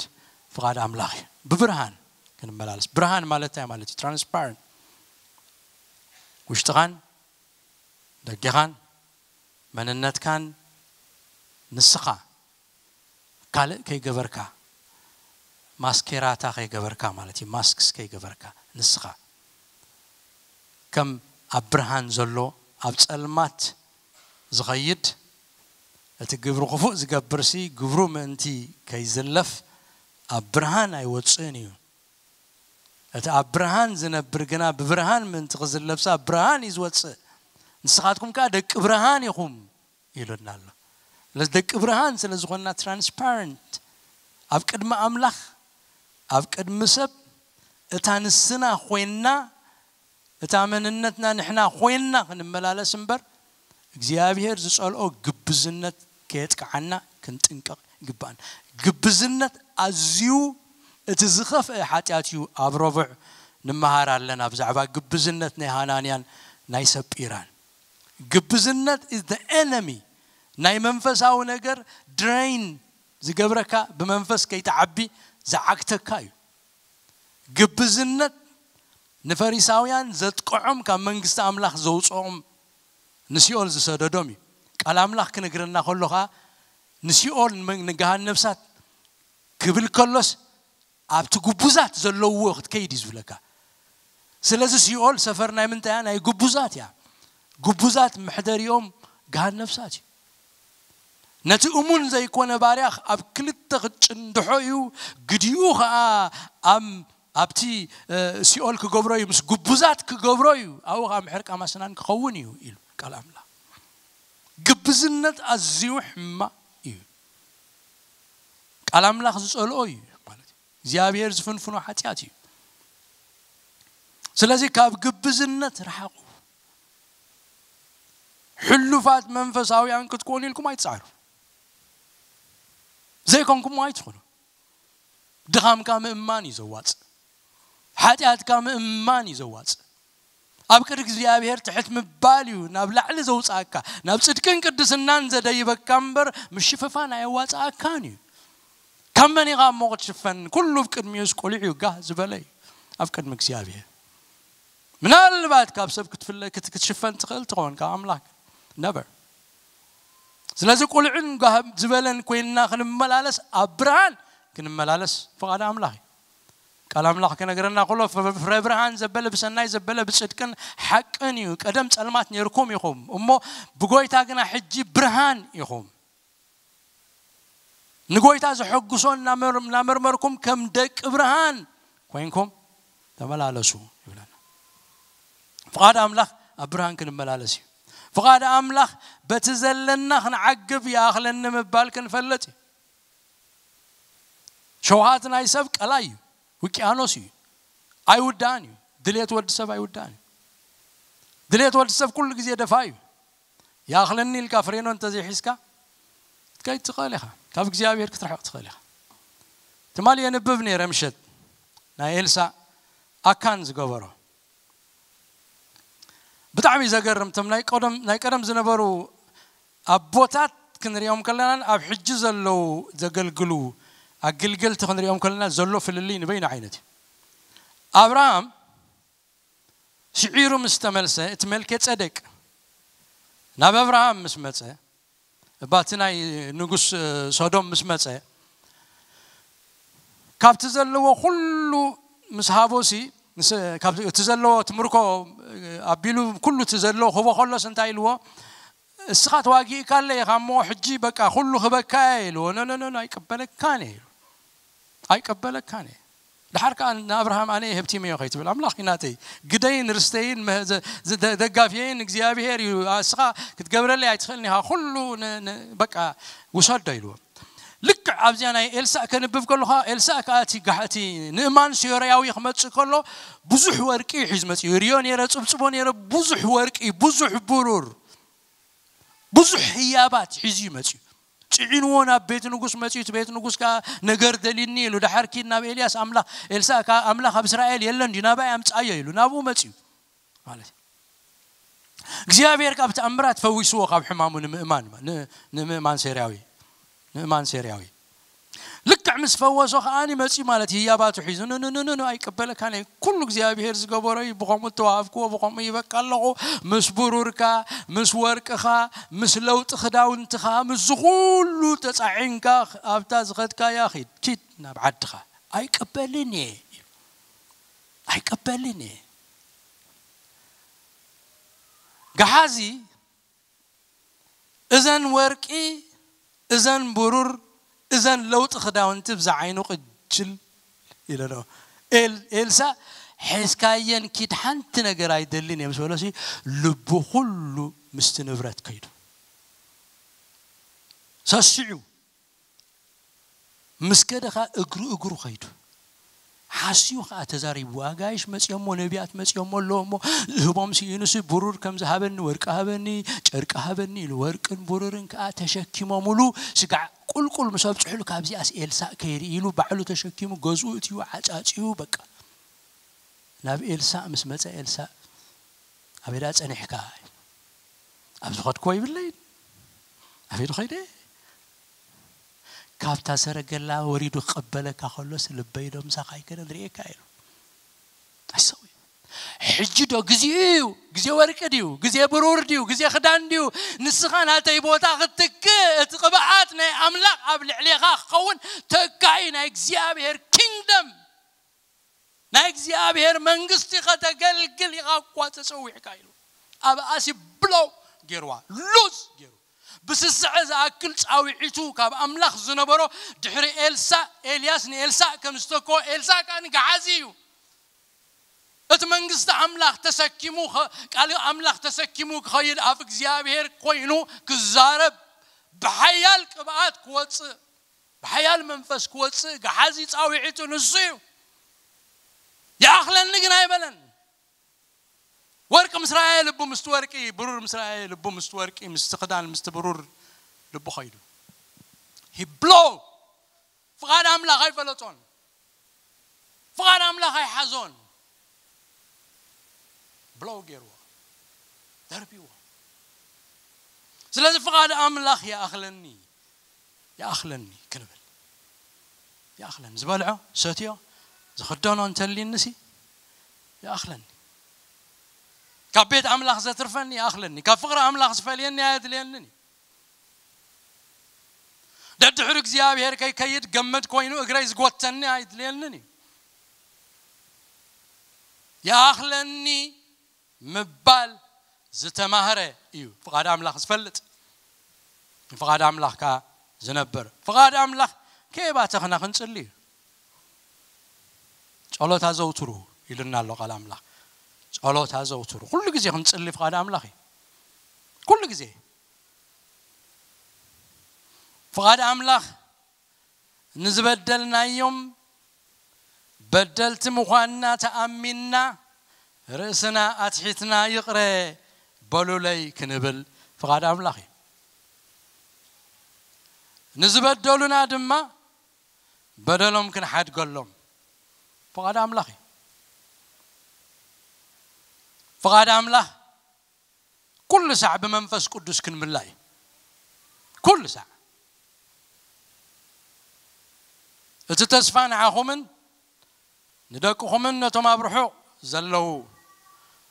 ፍቓድ ኣምላኽ እዩ። ብብርሃን ክንመላለስ። ብርሃን ማለት እንታይ ማለት እዩ? ትራንስፓረንት። ውሽጥኻን ደገኻን መንነትካን ንስኻ ካልእ ከይገበርካ፣ ማስኬራታ ከይገበርካ ማለት እዩ። ማስክስ ከይገበርካ፣ ንስኻ ከም ኣብ ብርሃን ዘሎ ኣብ ጸልማት ዝኸይድ፣ እቲ ግብሪ ክፉእ ዝገብርሲ ግብሩ ምእንቲ ከይዝለፍ ኣብ ብርሃን ኣይወጽእን እዩ። እቲ ኣብ ብርሃን ዝነብር ግና ብብርሃን ምእንቲ ክዝለፍሲ ኣብ ብርሃን እዩ ዝወጽእ። ንስኻትኩም ከኣ ደቂ ብርሃን ኢኹም ኢሉና ኣሎ። ስለዚ ደቂ ብርሃን ስለ ዝኾንና፣ ትራንስፓረንት ኣብ ቅድሚ ኣምላኽ፣ ኣብ ቅድሚ ሰብ፣ እታ ንስና ኮይንና፣ እታ መንነትና ንሕና ኮይንና ክንመላለስ እምበር፣ እግዚኣብሔር ዝጸልኦ ግብዝነት ከየጥቅዓና ክንጥንቀቕ ይግባኣና። ግብዝነት ኣዝዩ እቲ ዝኸፍአ ሓጢኣት እዩ። ኣብ ረቡዕ ንመሃር ኣለና ብዛዕባ ግብዝነት ናይ ሃናንያን ናይ ሰጲራን። ግብዝነት is the enemy። ናይ መንፈሳዊ ነገር ድሬን ዝገብረካ፣ ብመንፈስ ከይትዓቢ ዝዓግተካ እዩ። ግብዝነት ንፈሪሳውያን ዘጥቅዖም፣ ካብ መንግስቲ ኣምላኽ ዘውፅኦም፣ ንሲኦል ዝሰደዶም እዩ። ቃል ኣምላኽ ክነግረና ከሎ ኸዓ ንሲኦል፣ ንመን-፣ ንገሃን ነፍሳት ክብል ከሎስ ኣብቲ ግቡዛት ዘለውዎ ክትከይድ እዩ ዝብለካ። ስለዚ ሲኦል ሰፈር ናይ ምንታይ እያ? ናይ ግቡዛት እያ። ግቡዛት መሕደሪኦም ገሃን ነፍሳት እዩ። ነቲ እሙን ዘይኮነ ባርያ ኣብ ክልተ ክትጭንድሖ እዩ፣ ግዲኡ ኸዓ ኣብ፣ ኣብቲ፣ እ፣ ሲኦል ክገብሮ እዩ፣ ምስ ግቡዛት ክገብሮ እዩ፣ ኣብኡ ኸዓ ምሕርቃም ኣስናን ክኸውን እዩ ኢሉ ቃል ኣምላኽ። ግብዝነት ኣዝዩ ሕማቕ እዩ። ቃል ኣምላኽ ዝጸልኦ እዩ ማለት እዩ። እግዚኣብሔር ዝፍንፍኖ ሓጢኣት እዩ። ስለዚ ካብ ግብዝነት ርሓቑ። ሕሉፋት መንፈሳውያን ክትኮኑ ኢልኩም ኣይትጻዕሩ። ዘይኮንኩሞ ኣይትኹኑ። ድኻምካ ምእማን እዩ ዘዋጽእ። ሓጢኣትካ ምእማን እዩ ዘዋጽእ። ኣብ ቅድሚ እግዚኣብሔር ትሕት ምባል እዩ ናብ ላዕሊ ዘውጽኣካ። ናብ ጽድቅን ቅድስናን ዘደይበካ እምበር፣ ምሽፍፋን ኣየዋጽኣካን እዩ። ካብ መን ኢኻ እሞ ክትሽፈን? ኩሉ ኣብ ቅድሚኡስ ቁሉዕ እዩ፣ ጋህ ዝበለ እዩ ኣብ ቅድሚ እግዚኣብሔር። ምናልባት ካብ ሰብ ክትፍለ-፣ ክት-፣ ክትሽፈን ትኽእል ትኸውን፣ ካብ ኣምላኽ ነበር። ስለዚ ቁሉዕን ጋህ ዝበለን ኮይንና ክንመላለስ፣ ኣብ ብርሃን ክንመላለስ ፍቓድ ኣምላኽ እዩ። ቃል ኣምላኽ ክነግረና ከሎ፣ ፍረ፣ ፍረ ብርሃን ዘበለ፣ ብሰናይ ዘበለ፣ ብጽድቅን ሓቅን እዩ። ቀደም ጸልማት ነይርኩም ኢኹም፣ እሞ ብጎይታ ግና ሕጂ ብርሃን ኢኹም። ንጎይታ ዘሐጉሶ እናመር-፣ እናመርመርኩም ከም ደቂ ብርሃን ኮይንኩም ተመላለሱ ይብለና። ፍቓድ ኣምላኽ ኣብ ብርሃን ክንመላለስ እዩ። ፍቓድ ኣምላኽ በቲ ዘለና ክንዓግብ ይኣኽለኒ ምባል ክንፈልጥ እዩ። ሸውሃት ናይ ሰብ ቀላይ እዩ፣ ውቅያኖስ እዩ፣ ኣይውዳእን እዩ። ድሌት ወዲ ሰብ ኣይውዳእን እዩ። ድሌት ወዲ ሰብ ኩሉ ግዜ ደፋ እዩ። ይኣኽለኒ ኢልካ ፍሬኖ እንተዘይሒዝካ ክትከይድ ትኽእል ኢኻ። ካብ እግዚኣብሔር ክትርሕቕ ትኽእል ኢኻ። ትማሊ የንብብ ነይረ ምሸት ናይ ኤልሳ ኣካን ዝገበሮ። ብጣዕሚ እዩ ዘገርም። እቶም ናይ ቀደም፣ ናይ ቀደም ዝነበሩ ኣቦታት ክንሪኦም ከለናን ኣብ ሕጂ ዘለዉ ዘገልግሉ ኣገልገልቲ ክንሪኦም ከለና ዘሎ ፍልልይ ንበይኑ ዓይነት እዩ። ኣብርሃም ሽዒሩ ምስ ተመልሰ፣ እቲ መልከ ጸደቅ ናብ ኣብርሃም ምስ መጸ፣ እባቲ ናይ ንጉስ ሶዶም ምስ መጸ፣ ካብቲ ዘለዎ ኩሉ ምስ ሃቦሲ፣ እቲ ዘለዎ ትምርኮ ኣቢሉ ኩሉ እቲ ዘለዎ ክቦ ከሎስ እንታይ ኢልዎ? እስኻ ተዋጊእካ ኣለይ ኢኻ እሞ ሕጂ በቃ ኩሉ ክበካ እየ ኢልዎ። ኖ ኖ ኖ፣ ኣይቀበለካን እየ። ኣይቀበለካን እየ። ድሓር ከኣ ንኣብርሃም ኣነ እየ ሃብቲመዮ ከይትብል፣ ኣምላኽ እዩ ናተይ፣ ግደይን ርስተይን ደጋፍየይን እግዚኣብሄር እዩ፣ እስኻ ክትገብረለይ ኣይትኽእልን ኢኻ፣ ኩሉ በቃ ውሰዶ ኢልዎ። ልክዕ ኣብዚኣ ናይ ኤልሳእ ከንብብ ከለኻ፣ ኤልሳእ ከኣ እቲ ንእማን ሶርያዊ ክመጽእ ከሎ ብዙሕ ወርቂ እዩ ሒዙ መጽኡ። ሪዮ ነይረ፣ ጽብጽቦ ነይረ፣ ብዙሕ ወርቂ፣ ብዙሕ ብሩር፣ ብዙሕ ህያባት ሒዙ እዩ መጽኡ። ጽዒንዎ ናብ ቤት ንጉስ መጽኡ። እቲ ቤት ንጉስ ከኣ ነገር ደሊኒ ኢሉ፣ ድሓር ኪድ ናብ ኤልያስ ኣምላኽ፣ ኤልሳእ ከኣ ኣምላኽ ኣብ እስራኤል የለን ድዩ? ናባይ ኣምጽኣዮ ኢሉ ናብኡ መጽኡ ማለት እዩ። እግዚኣብሔር ካብ ተኣምራት ፈዊስዎ ካብ ሕማሙ ንምእማን፣ ንምእማን ሴርያዊ፣ ንእማን ሴርያዊ። ልክዕ ምስ ፈወሶ ከኣ መጺኡ ማለት ህያባቱ ሒዙ፣ ን ን ን ን ኣይቀበለካን እየ፣ ኩሉ እግዚኣብሔር ዝገበሮ እዩ፣ ብኸምኡ እተዋሃብክዎ ብኸምኡ ይበቃ ኣለኹ፣ ምስ ብሩርካ፣ ምስ ወርቅኻ፣ ምስ ለውጢ ክዳውንትኻ፣ ምስ ዝኹሉ ተጻዒንካ ኣብታ ዝኸድካያ ኺድ፣ ኪድ ናብ ዓድኻ። ኣይቀበልን እየ፣ ኣይቀበልን እየ። ገሓዚ እዘን ወርቂ፣ እዘን ብሩር፣ እዘን ለውጢ ክዳውንቲ ብዛ ዓይኑ ቅጅል ኢለንኦ። ኤልሳእ ሒዝካየን ኪድ፣ ሓንቲ ነገር ኣይደልን እየ ምስ በሎሲ ልቡ ኩሉ ምስቲ ንብረት ከይዱ ሰሲዑ። ምስ ከደ ኸኣ እግሩ እግሩ ኸይዱ። ሓስዩ ኸኣ ተዛሪቡ። ኣጋይሽ መጺኦሞ፣ ነቢያት መጺኦሞ ኣለዎ እሞ፣ ዝህቦም ስኢኑሲ ብሩር ከም ዝሃበኒ፣ ወርቂ ሃበኒ፣ ጨርቂ ሃበኒ ኢሉ፣ ወርቅን ብሩርን ከኣ ተሸኪሞምሉ፣ ስጋዕ ቁልቁል ምስ ኣብጽሑሉ፣ ካብዚኣስ ኤልሳእ ከይርኢ ኢሉ፣ ባዕሉ ተሸኪሙ፣ ገዝኡ እትዩ፣ ዓጻጺኡ፣ በቃ። ናብ ኤልሳእ ምስ መጸ፣ ኤልሳእ፣ ኣበይ ደኣ ጸኒሕካ? ኣብ ዝኸድክዎ ይብለይን። ኣበይ ዶ ኸይደ? ካብታ ሰረገላ ወሪዱ ክቐበለካ ከሎስ ልበይ ዶ ምሳኻ ኣይከነን ርእየካ ኢሉ። ኣሰው እዩ። ሕጂ ዶ ግዜኡ እዩ? ግዜ ወርቂ ድዩ? ግዜ ብሩር ድዩ? ግዜ ክዳን ድዩ? ንስኻ ናተይ ቦታ ክትትክእ፣ እቲ ቅብኣት ናይ ኣምላኽ ኣብ ልዕሌኻ ክኸውን፣ ተካኢ ናይ እግዚኣብሔር ኪንግደም፣ ናይ እግዚኣብሔር መንግስቲ ከተገልግል ኢኻ እኳ ተጸዊዕካ ኢሉ። ኣብኣሲ ብሎው ገይርዋ፣ ሉዝ ገይሩ። ብስስዐ ዝኣክል ጻውዒቱ ካብ ኣምላኽ ዝነበሮ ድሕሪ ኤልሳእ፣ ኤልያስ ንኤልሳእ ከም ዝተክኦ፣ ኤልሳእ ከኣ ንገሓዚ እዩ። እቲ መንግስቲ ኣምላኽ ተሰኪሙ፣ ኸ-፣ ቃል ኣምላኽ ተሰኪሙ ክኸይድ ኣፍ እግዚኣብሔር ኮይኑ ክዛረብ፣ ብሓያል ቅብኣት ክወጽእ፣ ብሓያል መንፈስ ክወጽእ ገሓዚ ጻውዒቱ ንሱ እዩ። ይኣኽለኒ ግን ኣይበለን። ወርቂ ምስ ረኣየ ልቡ ምስቲ ወርቂ፣ ብሩር ምስ ረኣየ ልቡ ምስቲ ወርቂ፣ ምስቲ ክዳን ምስቲ ብሩር ልቡ ኸይዱ። He blow። ፍቓድ ኣምላኽ ኣይፈለጦን። ፍቓድ ኣምላኽ ኣይሓዞን። ብሎው ገይርዎ፣ ደርቢዎ። ስለዚ ፍቓድ ኣምላኽ ይኣኽለኒ፣ ይኣኽለኒ ክንብል፣ ይኣኽለኒ፣ ዝበልዖ ሰትዮ ዝኽደኖ እንተልዩንሲ ይኣኽለኒ። ካብ ቤት ኣምላኽ ዘትርፈኒ ይኣኽለኒ። ካብ ፍቕሪ ኣምላኽ ዝፈልየኒ ኣየድልየንን እዩ። ደድሕሪ እግዚኣብሔር ከይከይድ ገመድ ኮይኑ እግረይ ዝጎተኒ ኣይድልየንን እዩ። ይኣኽለኒ ምባል ዝተማህረ እዩ ፍቓድ ኣምላኽ ዝፈልጥ፣ ንፍቓድ ኣምላኽ ከኣ ዝነብር። ፍቓድ ኣምላኽ ከየባተኽና ክንጽሊ እዩ። ጸሎት ኣዘውትሩ ኢሉና ኣሎ ቃል ኣምላኽ። ጸሎት ኣዘውትሩ። ኩሉ ግዜ ክንጽሊ ፍቓድ ኣምላኽ እዩ። ኩሉ ግዜ ፍቓድ ኣምላኽ ንዝበደልናዮም በደልቲ ምዃንና ተኣሚንና ርእስና ኣትሒትና ይቕረ በሉለይ ክንብል ፍቓድ ኣምላኽ እዩ። ንዝበደሉና ድማ በደሎም ክንሓድገሎም ፍቓድ ኣምላኽ እዩ። ፍቓድ ኣምላኽ ኩሉ ሳዕ ብመንፈስ ቅዱስ ክንምላ እዩ። ኩሉ ሳዕ እቲ ተስፋ ንዓኹምን ንደቅኹምን ነቶም ኣብ ርሑቕ ዘለዉ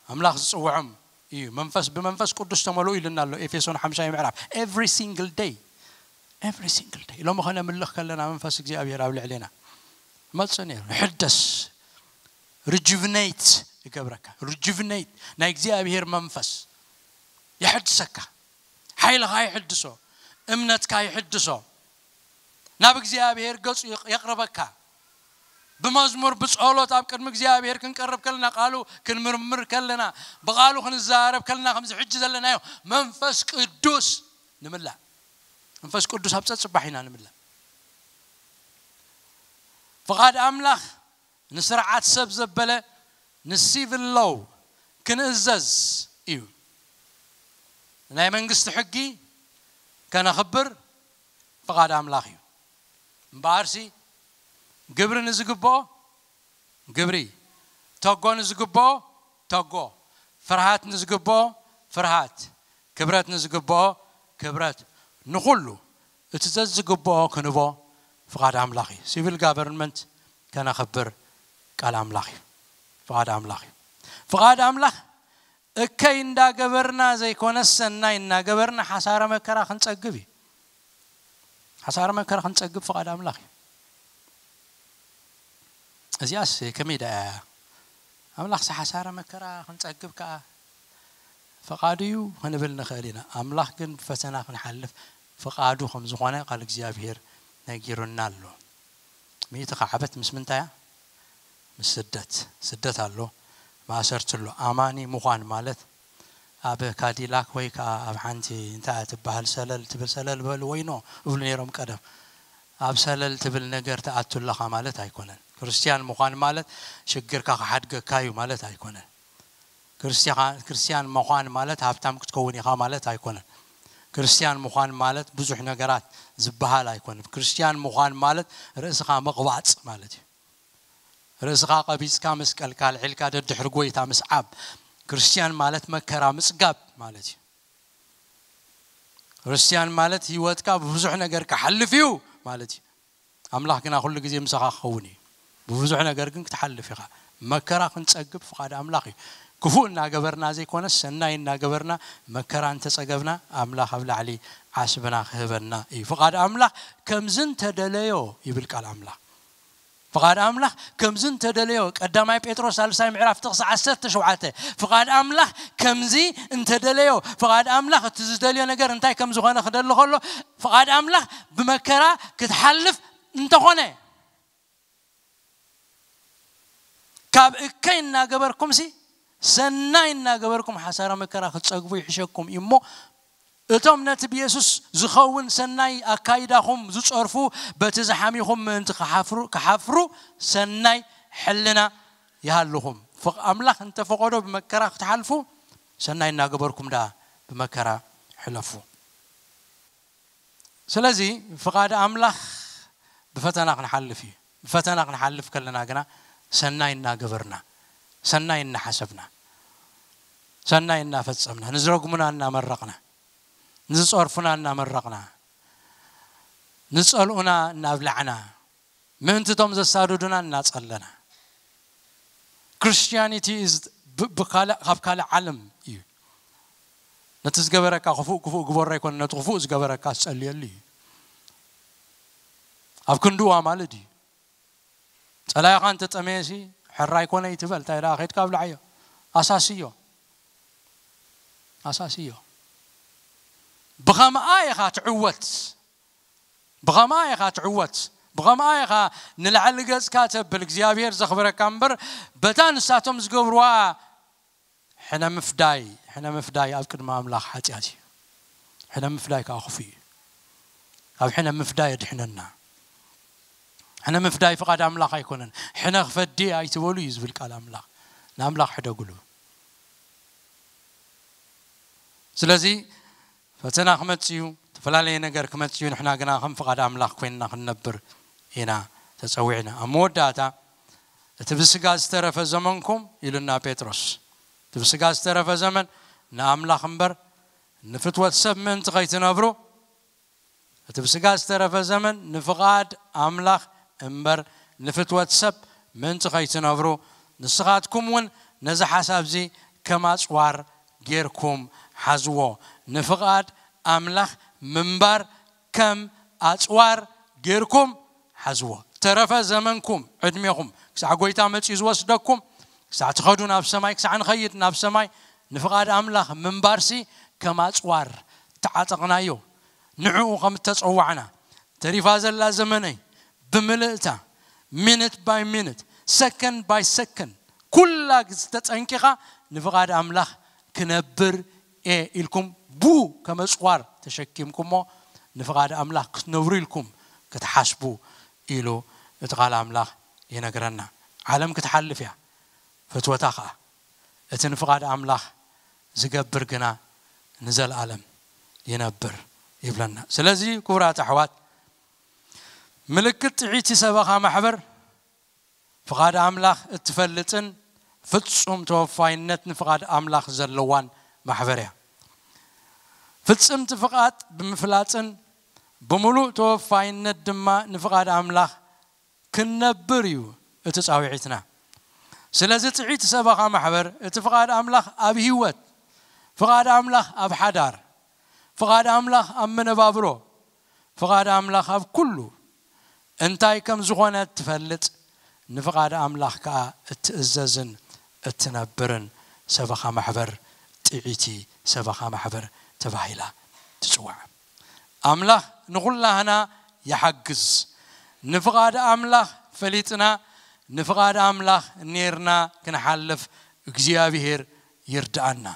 ኣምላኽ ዝጽውዖም እዩ። መንፈስ ብመንፈስ ቅዱስ ተመልኡ ኢልና ኣሎ ኤፌሶን ሓምሻይ ምዕራፍ። Every single day, every single day። ሎሚ ከነምልኽ ከለና መንፈስ እግዚኣብሔር ኣብ ልዕሌና መጽእ ነይሩ። ሕደስ፣ ሪጁቭኔት ይገብረካ። ሪጁቭኔት፣ ናይ እግዚኣብሔር መንፈስ የሕድሰካ። ሓይልኻ ይሕድሶ፣ እምነትካ ይሕድሶ፣ ናብ እግዚኣብሔር ገጹ የቕ- የቕርበካ። ብመዝሙር ብጸሎት ኣብ ቅድሚ እግዚኣብሔር ክንቀርብ ከለና፣ ቃሉ ክንምርምር ከለና፣ ብቃሉ ክንዛረብ ከለና፣ ከምዚ ሕጂ ዘለናዮ መንፈስ ቅዱስ ንምላእ። መንፈስ ቅዱስ ኣብ ጸጽባሕ ኢና ንምላእ። ፍቓድ ኣምላኽ ንስርዓት ሰብ ዘበለ፣ ንሲቪል ሎው ክንእዘዝ እዩ። ናይ መንግስቲ ሕጊ ከነኽብር ፍቓድ ኣምላኽ እዩ። እምበኣርሲ ግብሪ ንዝግብኦ ግብሪ፣ ተጎ ንዝግብኦ ተጎ፣ ፍርሃት ንዝግብኦ ፍርሃት፣ ክብረት ንዝግብኦ ክብረት፣ ንኹሉ እቲ ዘዝግብኦ ክንቦ ፍቓድ ኣምላኽ እዩ። ሲቪል ጋቨርንመንት ከነኽብር ቃል ኣምላኽ እዩ። ፍቓድ ኣምላኽ እዩ። ፍቓድ ኣምላኽ እከይ እንዳገበርና ዘይኮነ ሰናይ እናገበርና ሓሳረ መከራ ክንጸግብ እዩ። ሓሳረ መከራ ክንጸግብ ፍቓድ ኣምላኽ እዩ። እዚኣስ ከመይ ደኣ እያ? ኣምላኽስ ሓሳረ መከራ ክንጸግብ ከኣ ፍቓዱ እዩ ክንብል ንኽእል ኢና። ኣምላኽ ግን ብፈተና ክንሓልፍ ፍቓዱ ከም ዝኾነ ቃል እግዚኣብሔር ነጊሩና ኣሎ። ሚእቲ ከዓበት ምስ ምንታይ እያ? ምስ ስደት። ስደት ኣሎ፣ ማእሰርቲ ኣሎ። ኣማኒ ምዃን ማለት ኣብ ካዲላክ ወይ ከዓ ኣብ ሓንቲ እንታይ እያ ትበሃል ሰለል ትብል፣ ሰለል በሉ ወይኖ እብሉ ነይሮም ቀደም። ኣብ ሰለል ትብል ነገር ትኣቱ ኣለኻ ማለት ኣይኮነን። ክርስትያን ምዃን ማለት ሽግርካ ክሓድገካ እዩ ማለት ኣይኮነን። ክርስትያ- ክርስትያን ምዃን ማለት ሃብታም ክትከውን ኢኻ ማለት ኣይኮነን። ክርስትያን ምዃን ማለት ብዙሕ ነገራት ዝበሃል ኣይኮነን። ክርስትያን ምዃን ማለት ርእስኻ ምቕባጽ ማለት እዩ። ርእስኻ ቀቢጽካ መስቀልካ ኣልዒልካ ደድሕሪ ጎይታ ምስዓብ። ክርስትያን ማለት መከራ ምጽጋብ ማለት እዩ። ክርስትያን ማለት ህይወትካ ብብዙሕ ነገር ክሓልፍ እዩ ማለት እዩ። ኣምላኽ ግና ኩሉ ግዜ ምሳኻ ክኸውን እዩ። ብብዙሕ ነገር ግን ክትሓልፍ ኢኻ። መከራ ክንጸግብ ፍቓድ ኣምላኽ እዩ። ክፉእ እናገበርና ዘይኮነስ ሰናይ እናገበርና መከራ እንተጸገብና ኣምላኽ ኣብ ላዕሊ ዓስብና ክህበና እዩ። ፍቓድ ኣምላኽ ከምዚ እንተደለዮ ይብል ቃል ኣምላኽ። ፍቓድ ኣምላኽ ከምዚ እንተደለዮ ቀዳማይ ጴጥሮስ ሳልሳይ ምዕራፍ ጥቕሲ ዓሰርተ ሸውዓተ ፍቓድ ኣምላኽ ከምዚ እንተደለዮ ፍቓድ ኣምላኽ እቲ ዝደልዮ ነገር እንታይ ከም ዝኾነ ክደሊ ከሎ ፍቓድ ኣምላኽ ብመከራ ክትሓልፍ እንተኾነ ካብ እከይ እናገበርኩምሲ ሰናይ እናገበርኩም ሓሳረ መከራ ክትጸግቡ ይሕሸኩም እዩ እሞ እቶም ነቲ ብየሱስ ዝኸውን ሰናይ ኣካይዳኹም ዝጸርፉ በቲ ዝሓሚኹም ምእንቲ ክሓፍሩ ክሓፍሩ ሰናይ ሕልና ይሃልኹም። ፍቕ- ኣምላኽ እንተፈቐዶ ብመከራ ክትሓልፉ ሰናይ እናገበርኩም ደኣ ብመከራ ሕለፉ። ስለዚ ፍቓድ ኣምላኽ ብፈተና ክንሓልፍ እዩ። ብፈተና ክንሓልፍ ከለና ግና ሰናይ እናገበርና፣ ሰናይ እናሓሰብና፣ ሰናይ እናፈጸምና፣ ንዝረግሙና እናመረቕና፣ ንዝጸርፉና እናመረቕና፣ ንጸልኡና እናብላዕና፣ ምእንቲ እቶም ዘሳድዱና እናጸለና። ክርስትያኒቲ is ብ- ብካልእ- ካብ ካልእ ዓለም እዩ። ነቲ ዝገበረካ ክፉእ ክፉእ ግበሮ ኣይኮነ፣ ነቲ ክፉእ ዝገበረካ ዝጸልየሉ እዩ። ኣብ ክንድኡ ኣማልድ እዩ። ጸላኢኻ እንተጠመየሲ ሕራይ ኮነ ይትበል፣ እንታይ ደኣ ከድካ ኣብልዓዮ፣ ኣሳስዮ፣ ኣሳስዮ። ብኸምኣ ኢኻ ትዕወት፣ ብኸምኣ ኢኻ ትዕወት፣ ብኸምኣ ኢኻ ንላዕሊ ገጽካ ተብል። እግዚኣብሔር ዘኽብረካ እምበር በታ ንሳቶም ዝገብርዋ ሕነ ምፍዳይ፣ ሕነ ምፍዳይ ኣብ ቅድሚ ኣምላኽ ሓጢኣት እዩ። ሕነ ምፍዳይ ከዓ ክፉእ እዩ። ካብ ሕነ ምፍዳይ የድሕነና። ሕነ ምፍዳይ ፍቓድ ኣምላኽ ኣይኮነን። ሕነ ክፈዲ ኣይትበሉ እዩ ዝብል ቃል ኣምላኽ። ንኣምላኽ ሕደጉሉ። ስለዚ ፈተና ክመጽእ እዩ፣ ዝተፈላለየ ነገር ክመጽእ እዩ። ንሕና ግና ከም ፍቓድ ኣምላኽ ኮይንና ክንነብር ኢና ተጸዊዕና። ኣብ መወዳእታ እቲ ብስጋ ዝተረፈ ዘመንኩም ኢሉና ጴጥሮስ፣ እቲ ብስጋ ዝተረፈ ዘመን ንኣምላኽ እምበር ንፍትወት ሰብ ምእንቲ ከይትነብሩ እቲ ብስጋ ዝተረፈ ዘመን ንፍቓድ ኣምላኽ እምበር ንፍትወት ሰብ ምእንቲ ከይትነብሩ፣ ንስኻትኩም እውን ነዚ ሓሳብ እዚ ከም ኣጽዋር ጌርኩም ሓዝዎ። ንፍቓድ ኣምላኽ ምንባር ከም ኣጽዋር ጌርኩም ሓዝዎ። ተረፈ ዘመንኩም፣ ዕድሜኹም፣ ክሳዕ ጐይታ መጺኡ ዝወስደኩም፣ ክሳዕ ትኸዱ ናብ ሰማይ፣ ክሳዕ ንኸይድ ናብ ሰማይ፣ ንፍቓድ ኣምላኽ ምንባርሲ ከም ኣጽዋር ተዓጠቕናዮ። ንዕኡ ከም እተጸዋዕና፣ ተሪፋ ዘላ ዘመነይ ብምልእታ፣ ሚኒት ባይ ሚኒት፣ ሰከንድ ባይ ሰከንድ፣ ኩላ ግዜ ተጸንቂኻ ንፍቓድ ኣምላኽ ክነብር እየ ኢልኩም ቡ ከም ኣጽዋር ተሸኪምኩሞ፣ ንፍቓድ ኣምላኽ ክትነብሩ ኢልኩም ክትሓስቡ ኢሉ እቲ ቃል ኣምላኽ ይነግረና። ዓለም ክትሓልፍ እያ፣ ፍትወታ ኸኣ። እቲ ንፍቓድ ኣምላኽ ዝገብር ግና ንዘለኣለም ይነብር ይብለና። ስለዚ ክቡራት ኣሕዋት፣ ምልክት ጥዕይቲ ሰበኻ ማሕበር ፍቓድ ኣምላኽ እትፈልጥን ፍጹም ተወፋይነት ንፍቓድ ኣምላኽ ዘለዋን ማሕበር እያ። ፍጽምቲ ፍቓድ ብምፍላጥን ብምሉእ ተወፋይነት ድማ ንፍቓድ ኣምላኽ ክንነብር እዩ እቲ ጻውዒትና። ስለዚ ጥዕይቲ ሰበኻ ማሕበር እቲ ፍቓድ ኣምላኽ ኣብ ህይወት፣ ፍቓድ ኣምላኽ ኣብ ሓዳር፣ ፍቓድ ኣምላኽ ኣብ መነባብሮ፣ ፍቓድ ኣምላኽ ኣብ ኩሉ እንታይ ከም ዝኾነ ትፈልጥ፣ ንፍቓድ ኣምላኽ ከኣ እትእዘዝን እትነብርን ሰበኻ ማሕበር ጥዕይቲ ሰበኻ ማሕበር ተባሂላ ትጽዋዕ። ኣምላኽ ንኹላህና ይሓግዝ። ንፍቓድ ኣምላኽ ፈሊጥና፣ ንፍቓድ ኣምላኽ ኔርና ክንሓልፍ እግዚኣብሔር ይርድኣና።